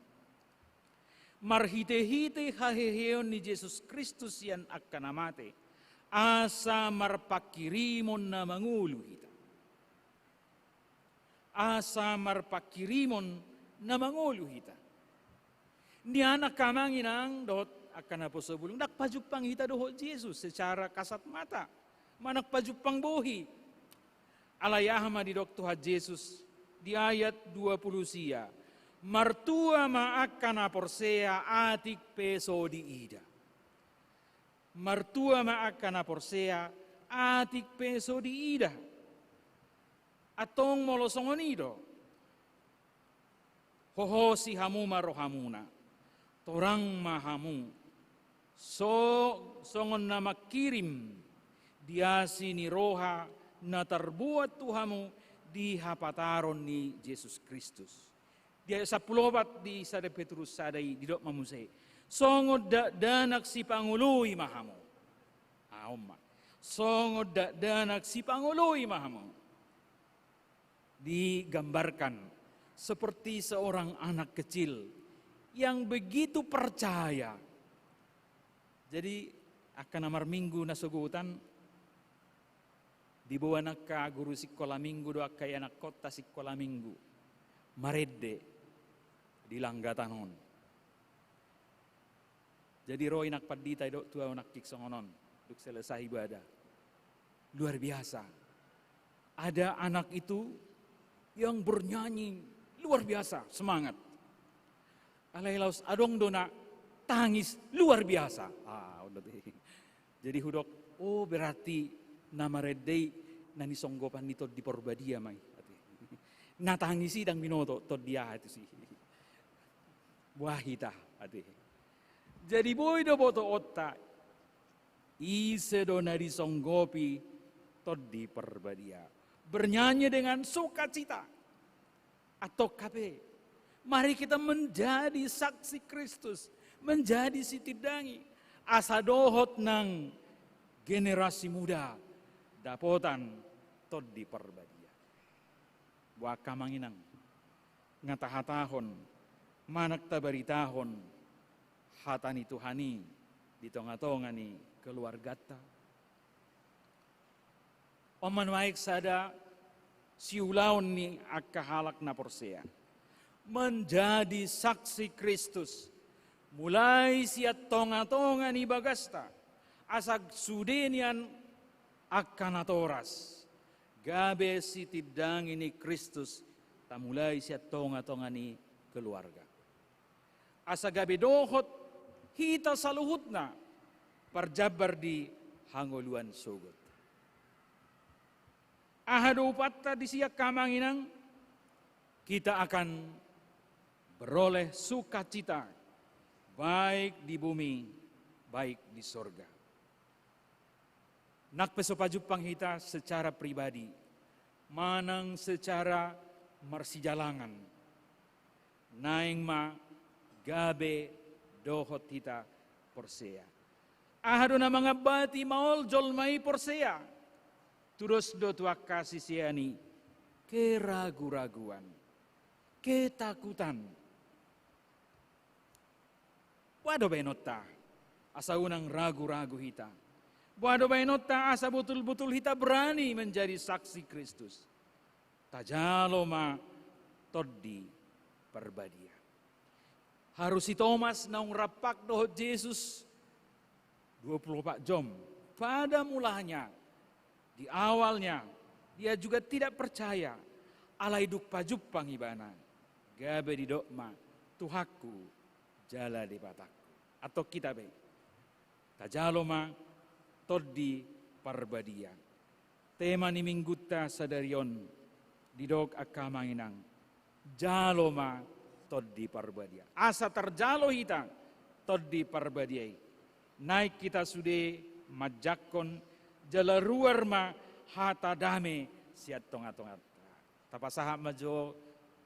Marhite-hite haheheon ni Jesus Kristus sian angka na mate, asa marpangkirimon na mangolu hita. Asa marpangkirimon na mangolu hita. Nian, angka amang inang dohot angka naposo bulung, ndang pajumpang hita dohot Jesus secara kasat mata. Manang pajumpang bohi. Alai aha ma didok Tuhan Jesus di ayat dua pulu sia? Martua ma angka na porsea atik pe so diida. Martua ma angka na porsea atik pe so diida. Antong molo songon i do, hohosi hamu ma rohamuna, torang ma hamu, so, songon na mangkirim di asi ni roha na tarbuat tu hamu di hapataron ni Jesus Kristus. Di ayat sampulu opat di sada Petrus sada i didok ma muse, songon dakdanak sipangoloi ma hamu. Aha on ma, songon dakdanak sipangoloi ma hamu. Digambarkan seperti seorang anak kecil yang begitu percaya. Jadi, angka na marminggu nasogotan, diboan angka guru sikola minggu dohot angka ianakhonta sikola minggu marende di langgatan on. Jadi ro inang pandita didok tu ahu nangkin songon on, dung selesai ibadah. Luar biasa. Ada anak itu yang bernyanyi luar biasa semangat. Alai laos adong do na tangis luar biasa. Ah, on do te. Jadi hudok, oh, berarti na marende i na nisonggopan ni Tondi Parbadia ma i, ate. Na tangis i ndang binoto Tondi aha tusi. Boha hita, ate. Jadi boi do botoonta, ise do na disonggopi Tondi Parbadia. Bernyanyi dengan sukacita. Antong hape, mari kita menjadi saksi Kristus, menjadi sitindangi, asa dohot nang generasi muda dapotan Tondi Parbadia. Boha angka amang inang, nga tahatahon, manang tabaritahon hata ni Tuhan i di tongatonga ni keluarganta. On ma nuaeng sada siulaon ni angka halak na porsea. Menjadi saksi Kristus. Mulai sian tongatonga ni bagasta. Asa sude nian angka natoras. Gabe sitindangi ni Kristus. Tamulai sian tongatonga ni keluarga. Asa gabe dohot hita saluhutna parjambar di hangoluan sogot. Aha do upanta disi angka amang inang? Kita akan beroleh sukacita, baik di bumi, baik di sorga. Nang pe so pajumpang hita secara pribadi, manang secara marsijalangan, naeng ma gabe dohot hita porsea. Aha do na mangambati maol jolma i porsea? Tudos do tu angka sisean i keraguraguan, ketakutan. Boha do baenonta asa unang raguragu hita? Boha do baenonta asa botulbotul hita berani menjadi saksi Kristus? Tajalo ma Tondi Parbadia. Haru si Tomas naung rampak dohot Jesus dua puluh empat jom. Pada mulanya, di awalnya, dia juga tidak percaya. Alai dung pajumpang ibana, gabe didok ma, Tuhanku jala Debatangku. Antong hita pe, tajalo ma Tondi Parbadia. Tema ni minggunta sadari on, didok angka amang inang, jalo ma Tondi Parbadia. Asa tarjalo hita Tondi Parbadia i, naeng hita sude manjangkon jala ruar ma hata dame sian tongatonganta. Tapasahat ma jo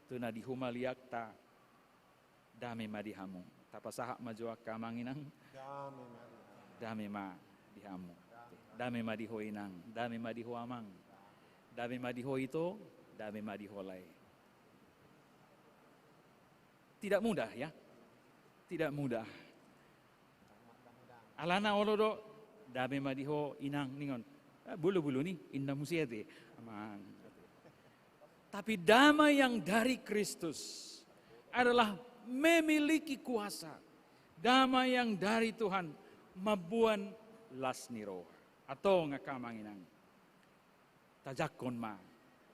tu na di humaliangta. Dame ma di hamu. Tapasahat ma jo angka amang inang. Dame ma di hamu. Dame ma di hamu. Dame ma di ho inang. Dame ma di ho amang. Dame ma di ho ito. Dame ma di ho lae. Tidak mudah, ya. Tidak mudah. Alana olo do, dame ma di ho inang ningon. Ah, bulu-bulu ni, inna musia te. Amang. Tapi damai yang dari Kristus adalah memiliki kuasa. Damai yang dari Tuhan mamboan las ni roha. Antong angka amang inang, tajangkon ma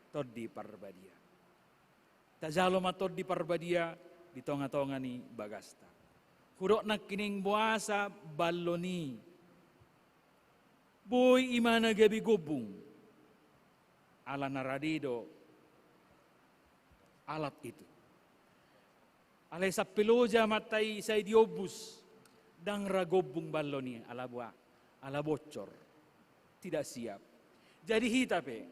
Tondi Parbadia. Tajalo ma Tondi Parbadia di tongatonga ni bagasta. Hudok nangkining boasa ballon i boi imana gabe gombung. Ala na rade do alat itu. Alai sampe loja mata i sai diombus, ndang ra gombung ballon i, ala boha, ala bocor. Tidak siap. Jadi hita pe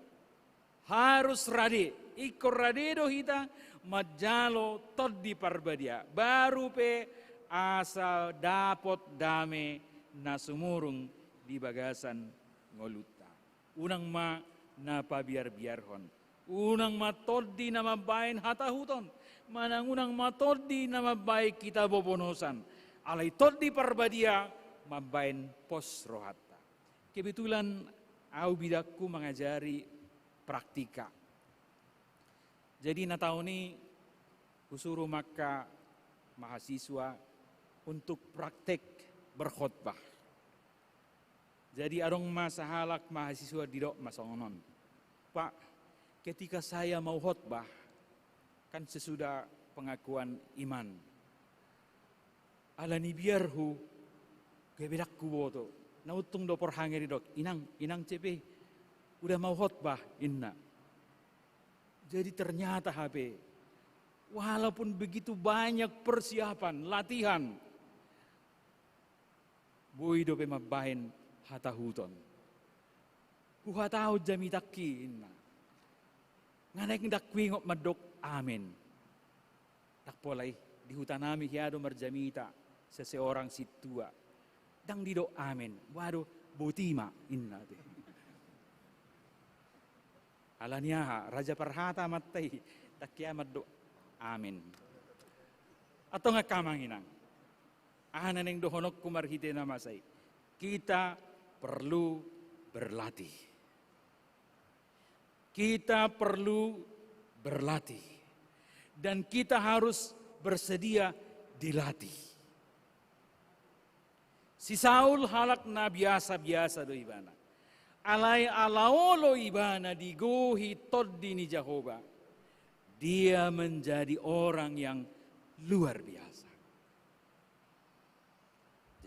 harus rade, ingkon rade do hita manjalo Tondi Parbadia. Baru pe asa dapot dame na sumurung di bagasan ngolunta. Unang ma na pabiarbiarhon. Unang ma tondi na mambaen hatahuton. Manang unang ma tondi na mambaen hita bobonosan. Alai Tondi Parbadia mambaen pos rohanta. Kebetulan au bidangku mangajari praktika. Jadi na taon i husuru ma angka mahasiswa untuk praktek berkhotbah. Jadi adong ma sahalak mahasiswa didok ma songon on, "Pak, ketika saya mau khotbah, Kan sesudah pengakuan iman. Ala ni biarhu, gabe ndang huboto. Na untung do porhangir i dok, "Inang, inang cepe, udah mau khotbah," inna. Jadi ternyata hape, walaupun begitu banyak persiapan, latihan, boi dope mambahen hatahuton. Huhatahon jamitangki, inna. Nga naeng ndang huingot mandok amen. Ndang pola i, di huta nami hea do marjamita seseorang sintua. Ndang didok amen, boha do, boti ma, inna te. Ala ni aha, raja parhata amanta i, ndang hea mandok amen. Antong angka amang inang, aha na naeng dohononku marhite na masa i? Kita perlu berlatih. Kita perlu berlatih. Dan kita harus bersedia dilatih. Si Saul halak na biasa-biasa do ibana. Alai ala olo ibana digohi Tondi ni Jahowa, dia menjadi orang yang luar biasa.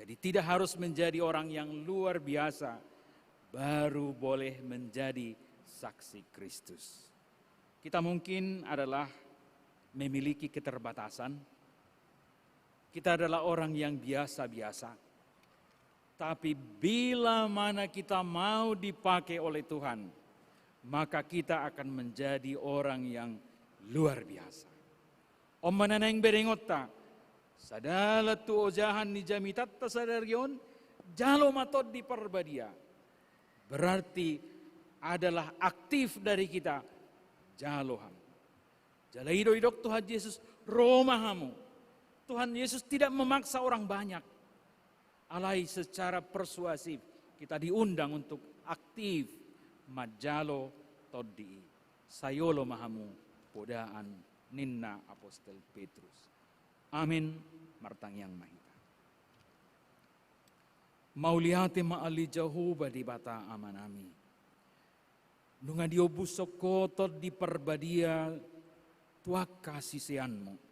Jadi, tidak harus menjadi orang yang luar biasa baru boleh menjadi saksi Kristus. Kita mungkin adalah memiliki keterbatasan. Kita adalah orang yang biasa-biasa. Tapi bila mana kita mau dipakai oleh Tuhan, maka kita akan menjadi orang yang luar biasa. On ma na naeng berengonta, sadala tu ojahan ni jamitanta sadari on, jalo ma Tondi Parbadia. Berarti adalah aktif dari kita, jalo hamu. Jala i do didok Tuhan Yesus, ro ma hamu. Tuhan Yesus tidak memaksa orang banyak. Alai secara persuasif kita diundang untuk aktif manjalo Tondi i. Sai olo ma hamu podaan, ninna apostel Petrus. Amen. Martangiang ma hita. Mauliate ma ale Jahowa Debata Amanami. Nunga diombushon Ho Tondi Parbadia tu angka siseanMu.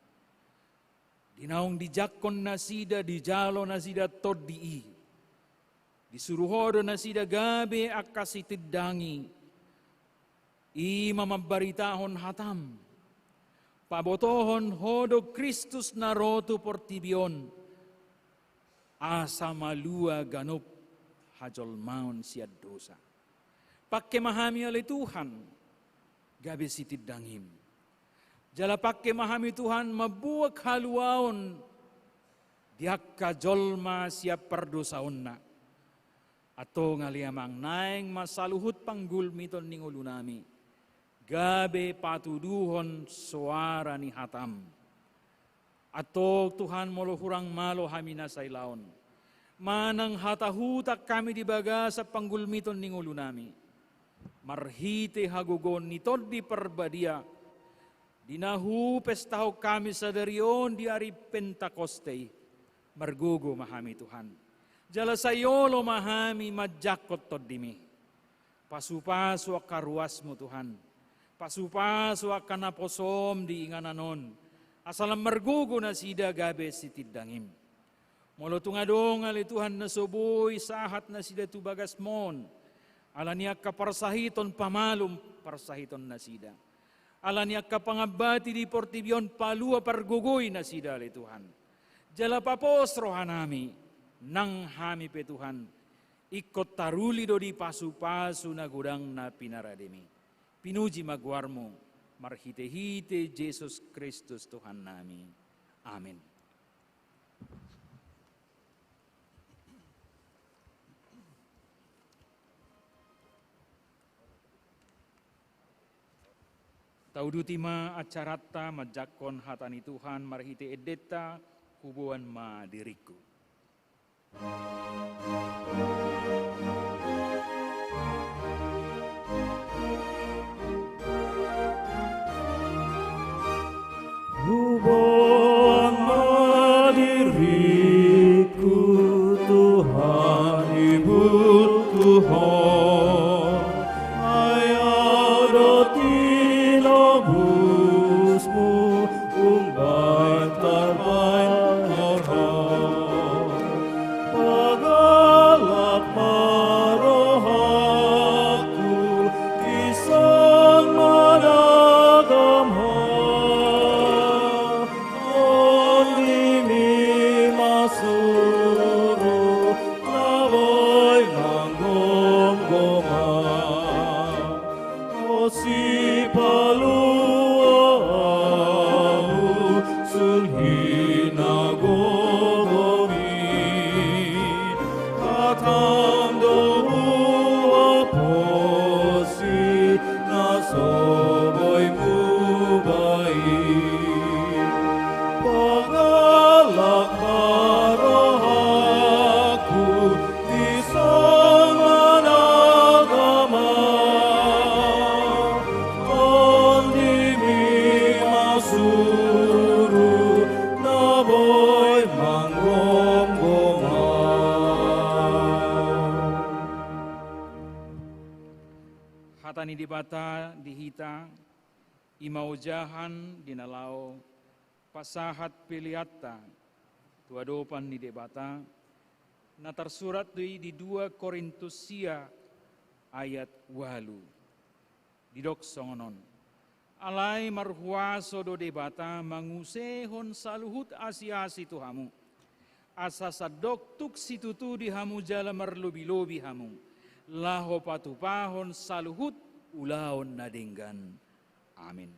Di naung dijangkon nasida, dijalo nasida Tondi i, disuru Ho do nasida gabe angka sitindangi, i ma mambaritahon hataM. Pabotohon Ho do Kristus na ro tu portibi on, asa malua ganup hajolmaon sian dosa. Pangke ma hami ale Tuhan gabe sitindangiM. Jala pangke ma hami Tuhan mambuat haluaon di angka jolma sian pardosaonna. Antong ale Amang, naeng ma saluhut panggulmiton ni ngolunami gabe patuduhon soara ni hataM. Antong Tuhan, molo hurang malo hami na sailaon, manang hatahutan hami di bagasan panggulmiton ni ngolunami, marhite hagogoon ni Tondi Parbadia, di na hupestahon hami sadari on di ari Pentakoste i, margogo ma hami Tuhan. Jala sai olo ma hami manjangkon TondiMi. Pasupasu angka ruasMu Tuhan. Pasupasu angka naposoM di inganan on, asa lam margogo nasida gabe sitindangiM. Molo tung adong ale Tuhan na so boi sahat nasida tu bagasMon, ala ni angka parsahiton, pamalum parsahiton nasida. Ala ni angka pangambati di portibi on, palua pargogoi nasida ale Tuhan. Jala papos rohanami, nang hami pe Tuhan, ingkon taruli do di pasupasu na godang na pinaradeMi. Pinuji ma goarMu, marhitehite Jesus Kristus Tuhannami. Amen. Tauduti ma acaranta manjangkon hata ni Tuhan marhite endenta, Huboan ma diringku. Huboan ma diringku, Tuhan, ibutuhon, ai adong tinobusMu. Hata ni Debata di hita, i ma ojahan di na laho pasahat peleanta tu adopan ni Debata, na tarsurat do i di dua Korintus sia ayat ualu. Didok songon on: Alai marhuaso do Debata mangusehon saluhut asi-asi tu hamu, asa sandok tuk situtu di hamu jala marlobi-lobi hamu, laho patupahon saluhut ulaon na denggan. Amin.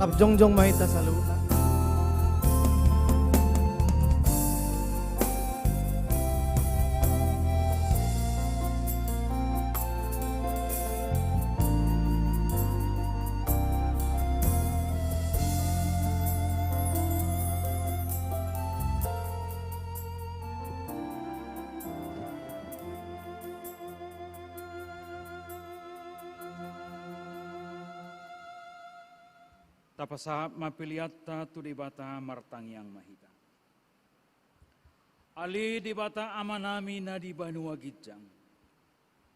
Rap jongjong ma hita saluhutna. Tapasahat ma peleanta tu Debata, martangiang ma hita. Ale Debata Amanami na di banua ginjang,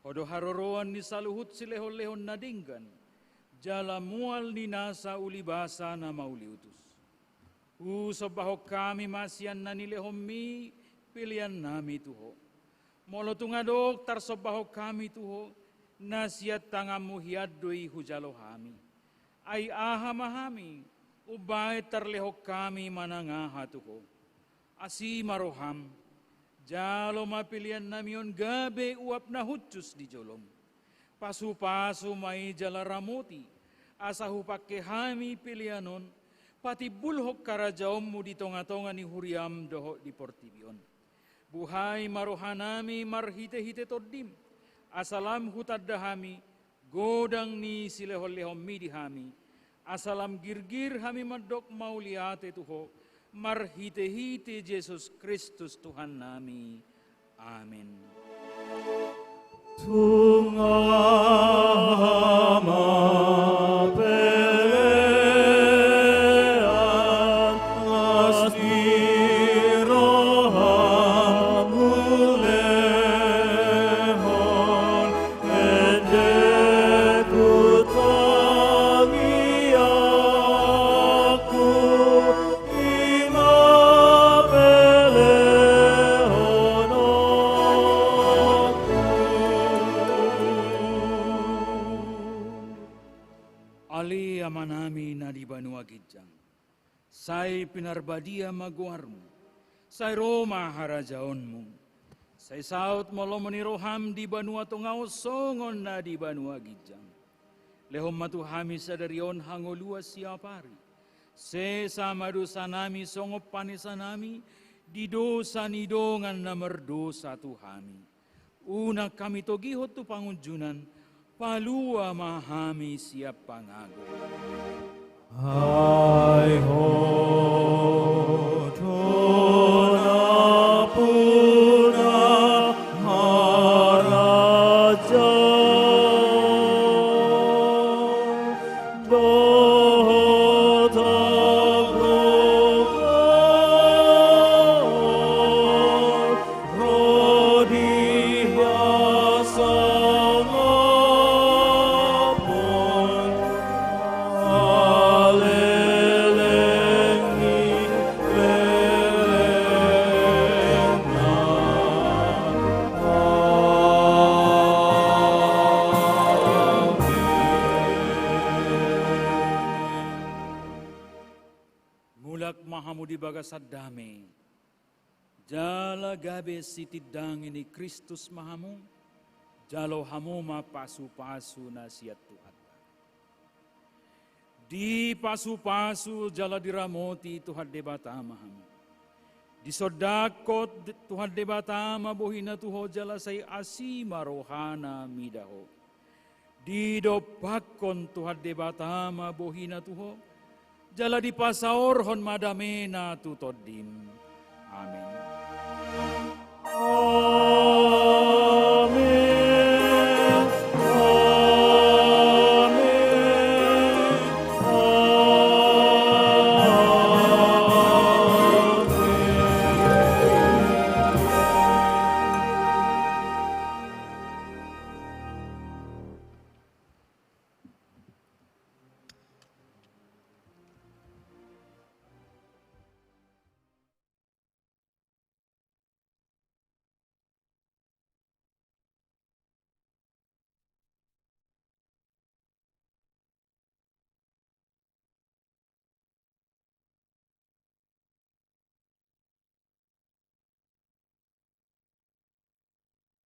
Ho do haroroan ni saluhut silehon-lehon na denggan, jala mual ni nasa ulibasa na mauliutus. Husombahon hami ma sian na nilehonmi pelean nami tu Ho. Molo tung adong tarsombahon hami tu Ho, na sian tanganmu hian do i hujalo hami. Ai aha ma hami, umbaen tarlehon hami manang aha tu Ho. Asi ma roham, jalo ma pelean nami on gabe uap na hushus di jolom. Pasupasu ma i jala ramoti, asa hupangke hami pelean on, patimbulhon harajaonmu di tongatonga ni huriam dohot di portibi on. Buhai ma rohanami marhitehite Tondim, asa lam hutanda hami godang ni silehonlehonmi di hami, asa lam girgir hami mandok mauliate tu Ho, marhitehite Jesus Kristus Tuhannami. Amen. Tung aha ma pelean las ni roham hulehon, ende tu tangiangku, i ma pelehononku. Ale Amanami na di banua ginjang, sai pinarbadia ma goarmu, sai ro ma harajaonmu, sai saut ma lomo ni roham di banua tonga on songon na di banua ginjang. Lehon ma tu hami sadari on hangoluan siapari. Sesa ma dosanami songon panesanami di dosa ni dongan na mardosa tu hami. Unang hami togihon tu pangunjunan, palua ma hami sian pangago. Ai Ho do nampuna, harajaon dohot hagogoon, ro di hasangapon, saleleng ni lelengna. Amen. Mulak ma hamu di bagasan dame. Jala gabe sitindangi ni Kristus ma hamu, jalo hamu ma pasupasu na sian Tuhanta. Dipasupasu jala diramoti Tuhan Debata ma hamu. Disondangkon Tuhan Debata ma bohina tu ho jala sai asi ma rohana mida ho. Didompakkon Tuhan Debata ma bohina tu ho, jala dipasaorhon ma damena tu tondim. Amen.